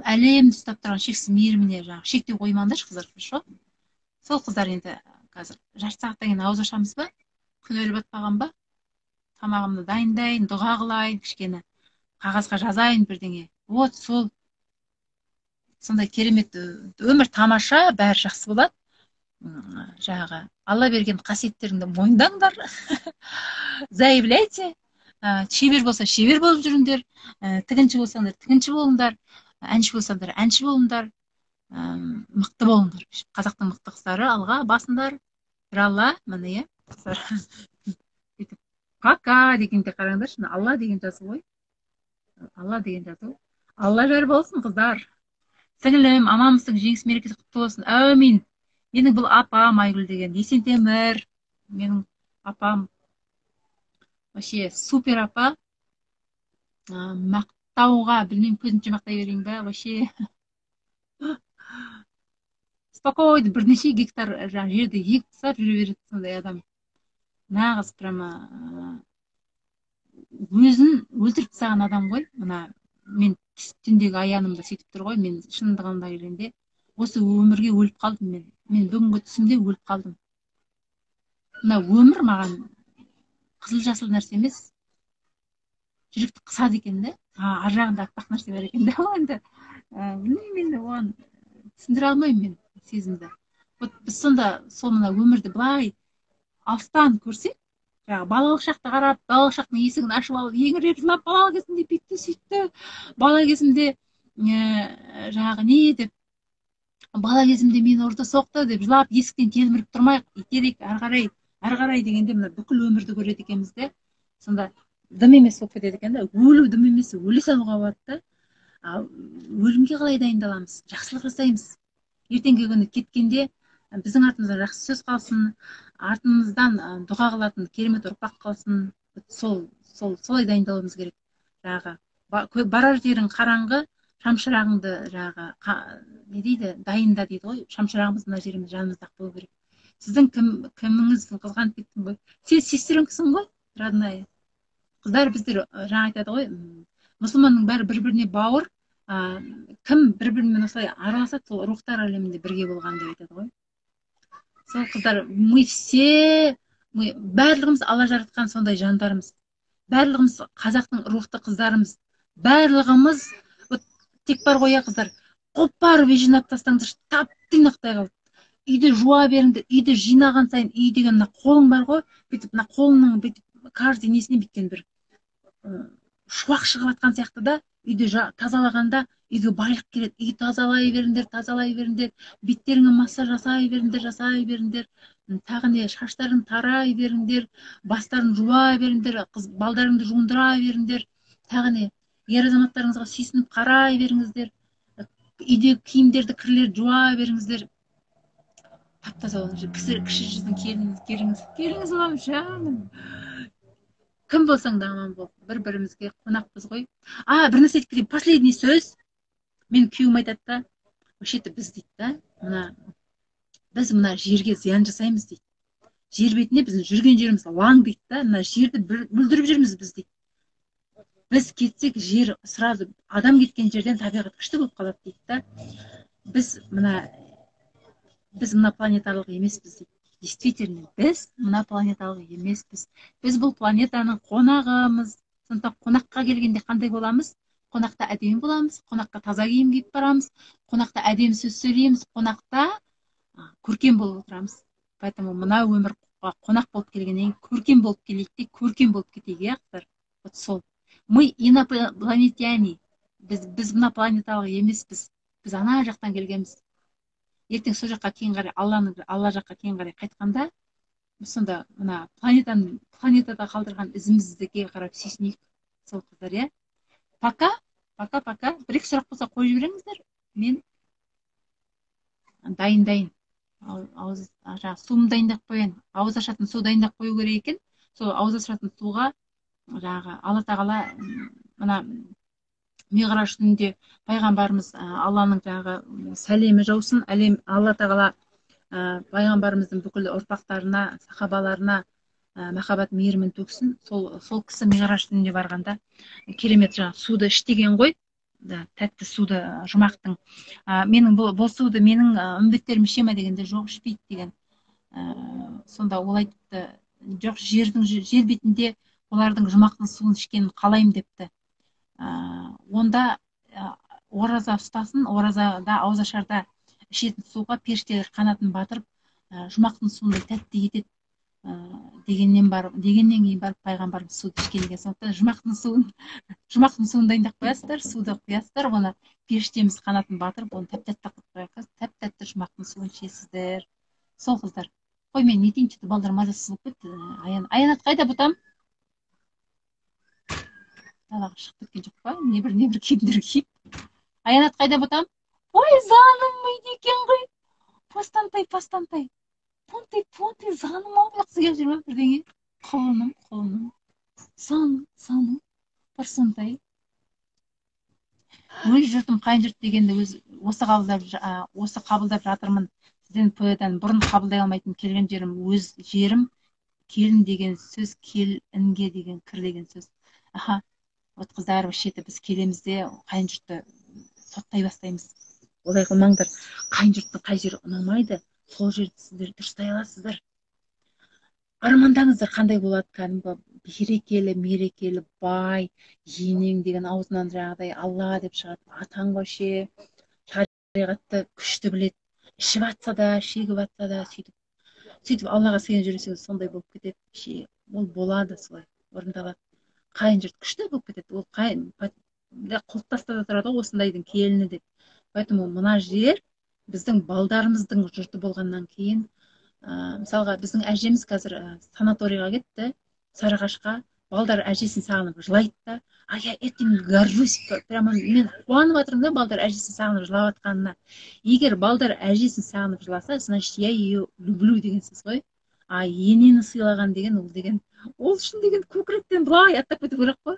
әлемді ұстап тұрған шексіз мейіріміне жаңағы шектеу қоймаңдаршы, қыздар, хорошо? Сол, қыздар, енді қазір жарты сағаттан кейін ауыз ашамыз ба? Күн өліп атпаған ба? Тамағымды дайындайын, дұға қылайын, кішкене қағазға жазайын бірдеңе. Вот сол сондай керемет өмір, тамаша, бәрі жақсы болады. Жаңағы Алла берген қасиеттеріңді мойындаңдар, заявляйте. Шебер болса, шебер болып жүріңдер, тігінші болсаңдар, тігінші болыңдар, әнші болсаңдар, әнші болыңдар, мықты болыңдар. Қазақтың мықты қыздары, алға басыңдар, бір Алла, міне, иә, қыздар. Бүйтіп пока дегенде қараңдаршы, мына Алла деген жазу ғой, Алла деген жазу. Алла жар болсын, қыздар. Сіңілім, аманбысың? Жеңіс мерекесі құтты болсын, әумин. Менің бұл апам Айгүл деген, Есентемір, менің апам вообще супер апа. Мақтауға білмеймін, көзімше мақтай берейін ба. Вообще спокойно бірнеше гектар жаңағы жерді егіп тастап жүре береді. Сондай адам, нағыз прямо өзін өлтіріп тастаған адам ғой. Мына мен түндегі аянымда сөйтіп тұр ғой. Мен шындығында келгенде осы өмірге өліп қалдым. Мен бүгінгі түсімде өліп қалдым. Мына өмір маған қызыл жасыл нәрсе емес, жүректі қысады екен да. Ар жағында аппақ нәрсе бар екен да. Ол енді білмеймін, енді оған түсіндіре алмаймын мен сезімді. Вот біз сонда сол мына өмірді былай алыстан көрсек, жаңағы балалық шақты қарап, балалық шақтың есігін ашып алып, еңіреп жылап, бала кезімде бүйтті, сөйтті, бала кезімде жаңағы не деп, бала кезімде мені ұрды, соқты деп жылап, есіктен телміріп тұрмайық, итерейік ары қарай, ары қарай дегенде мына бүкіл өмірді көреді екенбіз де. Сонда дым емес болып кетеді екен да. Өлу дым емес, өле салуға болады да. Ал өлімге қалай дайындаламыз? Жақсылық жасаймыз. Ертеңгі күні кеткенде біздің артымыздан жақсы сөз қалсын, артымыздан дұға қылатын керемет ұрпақ қалсын. Сол солай дайындалуымыз керек. Жаңағы барар жерің қараңғы, шамшырағыңды жаңағы не дейді, дайында дейді ғой. Шамшырағымыз мына жеріміз, жанымызда болу керек. Сіздің кіміңіз? Қызғанып кеттім ғой. Сен сестренкасың ғой, родная. Қыздар, біздер жаңа айтады ғой, мұсылманның бәрі бір біріне бауыр, кім бір бірімен осылай араласады, сол рухтар әлемінде бірге болған деп айтады ғой. Сол, қыздар, мы все, мы барлығымыз Алла жаратқан сондай жандармыз, барлығымыз қазақтың рухты қыздарымыз, барлығымыз. Вот тек бар ғой, иә, қыздар, қопарып үй жинап тастаңдаршы, тап тұйнақтай қылып үйді жуа беріңдер. Үйді жинаған сайын үй деген мына қолың бар ғой, бүйтіп мына қолыңның бүйтіп каждый несіне бүйткен бір шуақ шығып жатқан сияқты да. Үйді тазалағанда үйге байлық келеді. Үй тазалай беріңдер, тазалай беріңдер, беттеріңе массаж жасай беріңдер, жасай беріңдер, тағы не, шаштарын тарай беріңдер, бастарын жуа беріңдер, қыз балдарыңды жуындыра беріңдер, тағы не, ер азаматтарыңызға сүйсініп қарай беріңіздер, үйдегі киімдерді, кірлерді жуа беріңіздер, тап таза болыңыз. Кіші жүздің келіңіз, келіңіз, келіңіз, балам, жаным, кім болсаң да аман бол. Бір бірімізге қонақпыз ғой. А, бір нәрсе айтып кетейін, последний сөз. Менің күйеуім айтады да, вообще то біз дейді да, мына біз мына жерге зиян жасаймыз дейді, жер бетінде біздің жүрген жеріміз лаң дейді да, мына жерді бүлдіріп жүрміз біз дейді. Біз кетсек, жер сразу, адам кеткен жерден табиғат күшті болып қалады дейді да. Біз мына планеталық емеспіз дейді. Действительно, біз мына планеталық емеспіз, біз бұл планетаның қонағымыз. Сондықтан қонаққа келгенде қандай боламыз? Қонақта әдемі боламыз, қонаққа таза киім киіп барамыз, қонақта әдемі сөз сөйлейміз, қонақта көркем болып отырамыз. Поэтому мына өмір қонақ болып келгеннен кейін көркем болып келейік те, көркем болып кетейік, иә, қыздар. Вот сол, мы инопланетяне, біз мына планеталық емеспіз, біз ана жақтан келгенбіз. Ертең сол жаққа кейін қарай, Алланың, Алла жаққа кейін қарай қайтқанда, сонда мына планетаны, планетада қалдырған ізімізге қарап сүйсінейік. Сол, қыздар, иә, пока, пока, пока. Бір екі сұрақ болса, қойып жіберіңіздер. Мен Дайындайын, ауыз жаңағы суымды дайындап қояйын. Ауыз ашатын су дайындап қою керек екен. Сол ауыз ашатын суға жаңағы Алла Тағала, мына Миғраж түнінде пайғамбарымыз, Алланың жаңағы сәлемі жаусын, әлем, Алла Тағала пайғамбарымыздың бүкіл ұрпақтарына, сахабаларына махаббат мейірімін төксін. Сол кісі Миғраж түнінде барғанда керемет жаңағы суды іш деген ғой да, тәтті суды, жұмақтың. Менің бұл суды менің үмбеттерім іше ме дегенде, жоқ, ішпейді деген. Сонда ол айтыпты: жоқ, жердің, жер бетінде олардың жұмақтың суын ішкенін қалаймын депті. Онда ораза ұстасын, оразада ауызашарда ішетін суға періштелер қанатын батырып, жұмақтың суындай тәтті етеді дегеннен барып, дегеннен кейін барып пайғамбарымыз суды ішкен екен. Сондықтан жұмақтың суын дайындап қоясыздар, суды құясыздар, оны періштеміз қанатын батырып, оны тәп тәтті қылып қояды, тәп тәтті жұмақтың суын ішесіздер. Сол, қыздар, қой, мен нетейін, что то балдар мазасыз болып кетті. Аян, Аянат қайда, бұтам? Далаға шығып кеткен жоқ па? Небір киімдер киіп. Аянат қайда, бұтам? Ой, заным үйде екен ғой. Постантай, постантай, понтай, понтай, заным ау, ұйқысы келіп жүр ма бірдеңе? Құлыным, құлыным, заным, заным, парсонтай. Өз жұртым, қайын жұрт дегенді өз осы қабылдап жатырмын сізден п-дан. Бұрын қабылдай алмайтын. Келген жерім өз жерім. Келін деген сөз келінге деген, кір деген сөз. Аха, вот, қыздар, вообще біз келеміз де, қайын жұртты соттай бастаймыз. Олай қылмаңдар. Қайын жұрттың қай жері ұнамайды, сол жерді сіздер дұрыстай аласыздар. Армандаңыздар, қандай болады: кәдімгі берекелі, мерекелі, бай енең деген аузынан жаңағыдай Алла деп шығады, атаң вообще шариғатты күшті біледі, ішіп жатса да, шегіп жатса да, сөйтіп Аллаға сыйынып жүрсеңіз, сондай болып кетеді ше. Ол болады, солай орындалады. Қайын жұрт күшті болып кетеді. Ол қайын құлыптаста да тұрады ғой осындайдың келіні деп. Поэтому мына жер біздің балдарымыздың жұрты болғаннан кейін, мысалға, біздің әжеміз қазір санаторийға кетті, Сарыағашқа. Балдар әжесін сағынып жылайды да, а я этим горжусь прямо. Мен қуанып жатырмын да балдар әжесін сағынып жылап жатқанына. Егер балдар әжесін сағынып жыласа, значит, я ее люблю деген сөз ғой. А енені сыйлаған деген, ол деген, ол үшін деген көкіректен былай аттап кету керек қой,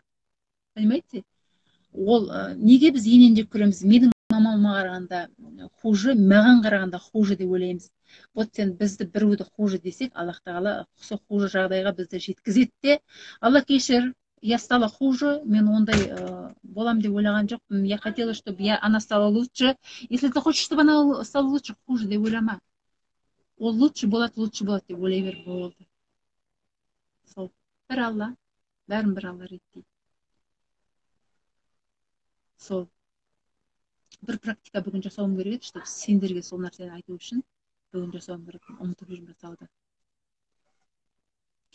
понимаете? Ол неге біз енені жек көреміз? Менің мамама қарағанда хуже, маған қарағанда хуже деп ойлаймыз. Вот сен бізді, біреуді хуже десек, Аллах Тағала сол хуже жағдайға бізді жеткізеді де. Алла, кешір, я стала хуже. Мен ондай болам деп ойлаған жоқпын. Я хотела, чтобы она стала лучше. Если ты хочешь, чтобы она стала лучше, хуже деп ойлама. Ол лучше болады, лучше болады деп ойлай бер, болды. Сол бір Алла, бәрін бір Алла реттейді. Сол бір практика бүгін жасауым керек еді, чтобы сендерге сол нәрсені айту үшін бүгін жасауым керек. Ұмытып жүрмін жасауды.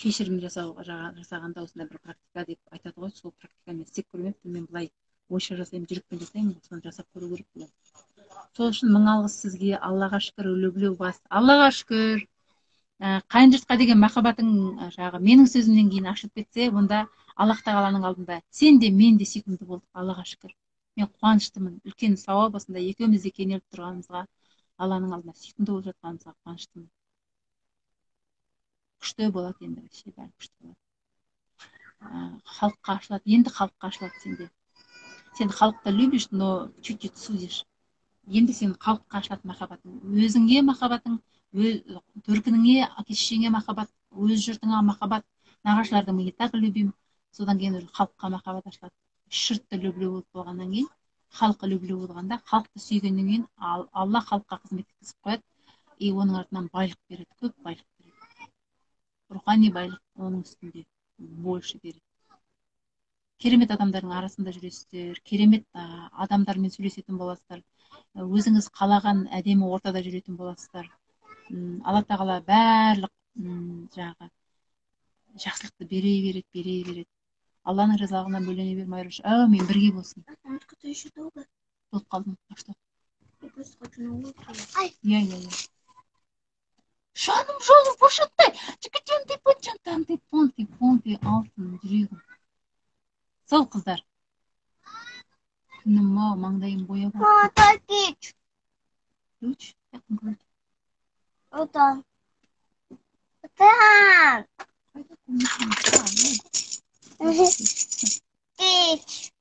Кешірім жасауға жасағанда осындай бір практика деп айтады ғой. Сол практиканы мен істеп көрмеппін. Мен былай ойша жасаймын, жүрекпен жасаймын ғой. Соны жасап көру керек бүгін. Сол үшін мың алғыс сізге. Аллаға шүкір, люблю вас. Аллаға шүкір. Қайын жұртқа деген махаббатың жаңағы менің сөзімнен кейін ашылып кетсе, онда Аллах Тағаланың алдында сен де, мен де сүйкімді болдық. Аллаға шүкір, мен қуаныштымын. Үлкен сауап осындай екеуміз де кенеліп тұрғанымызға, Алланың алдында сүйкімді болып жатқанымызға қуаныштымын. Күшті болады енді, вообще бәрі күшті болады. Халыққа ашылады енді, халыққа ашылады сенде. Сен халықты любишь, но чуть чуть судишь. Енді сен халыққа ашылады махаббатың, өзіңе махаббатың, төркініңе, әке шешеңе махаббат, өз жұртыңа махаббат. Нағашыларды мы и так любим. Содан кейін уже халыққа махаббат ашылады. Үш жұртты люблю болып болғаннан кейін, халқы люблю болғанда, халықты сүйгеннен кейін, Алла халыққа қызмет еткізіп қояды и оның артынан байлық береді, көп байлық береді, рухани байлық оның үстінде больше береді. Керемет адамдардың арасында жүресіздер, керемет адамдармен сөйлесетін боласыздар, өзіңіз қалаған әдемі ортада жүретін боласыздар. Алла Тағала барлық жаңағы жақсылықты бере береді, бере береді. Алланың ризалығына бөлене бер, Майруш. Әумин, бірге болсын. Мамочка, ты еще долго? Болып қалдым. А что? Я просто хочу на улицу. Ай! Иә. Жаным, жаным, бошаттай жігітентай, пончантантай, понтай, понтай, алтын жүрегім. Сол, қыздар, күнім ау, маңдайым бояп. Мама, кирпич. Ключ. Отан. Отан. Ич.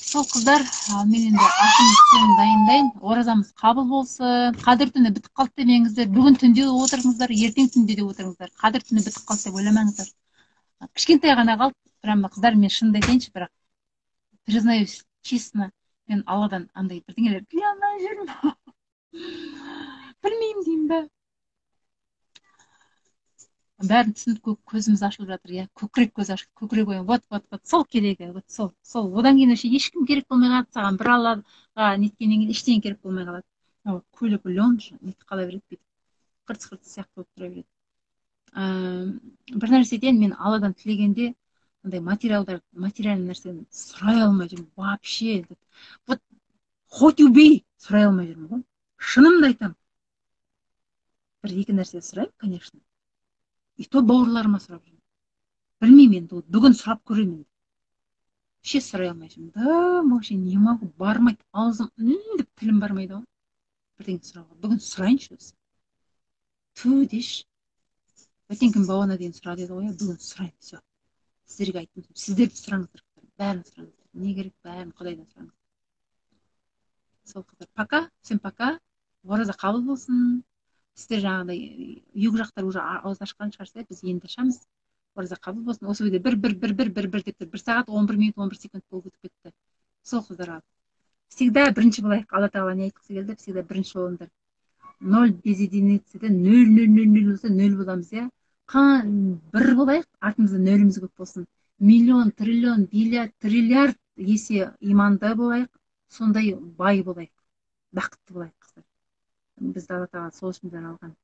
Сол, қыздар, мен енді асымыз суын дайындайын. Оразамыз қабыл болсын. Қадір түні бітіп қалды демеңіздер. Бүгін түнде отырыңыздар, ертең түнде де отырыңыздар. Қадір түні бітіп қалды деп ойламаңыздар, кішкентай ғана қалды прямо. Қыздар, мен шынымды айтайыншы, бірақ признаюсь честно, мен Алладан андай бірдеңелер тілей алмай жүрмін. Білмеймін деймін ба, бәрін түсініп, көзіміз ашылып жатыр, иә, көкірек көз ашылып, көкірек оян. Вот, вот, вот сол керегі, вот сол, сол. Одан кейін вообще ешкім керек болмай қалады саған. Бір Аллаға неткеннен кейін ештеңе керек болмай қалады. Көйлек лен нетіп қала береді, бүйтіп қыртыс қыртыс сияқты болып тұра береді. Бір нәрседен мен Алладан тілегенде андай материалдар, материальный нәрсені сұрай алмай жүрмін вообще. Вот хоть убей, сұрай алмай жүрмін ғой, шынымды айтамын. Бір екі нәрсе сұраймын, конечно, и то бауырларыма сұрап жүрмін. Білмеймін енді, бүгін сұрап көремін енді. Вообще сұрай алмай жүрмін да, вообще не могу, бармайды аузым, деп тілім бармайды ғой бірдеңе сұрауға. Бүгін сұрайыншы өзі, ту деші, бәтеңкем бауана дейін сұра деді ғой, иә. Бүгін сұраймын. Все, сіздерге айттым, сіздер де сұраңыздар, бәрін сұраңыздар, не керек, бәрін Құдайдан сұраңыздар. Сол, қыздар, пока, всем пока, ораза қабыл болсын. Сіздер жаңағыдай юг жақтар уже ауыз ашқан шығарсыздар, біз енді ашамыз. Ораза қабыл болсын. Осы видео 1, 1, 1, 1, 1, 1 деп тұр. 1 сағат 11 минут 11 секунд болып өтіп кетті. Сол, қыздар, всегда бірінші болайық. Алла Тағала не айтқысы келді? Всегда бірінші болыңдар. Ноль без единицы да, нөл, нөл, нөл, нөл болса, нөл боламыз, иә. Бір болайық, артымызда нөліміз көп болсын. Миллион, триллион, биллиард, триллиард есе иманды болайық, сондай бай болайық, бақытты болайық, қыздар. Бізді Алла Тағала сол үшін жаралған.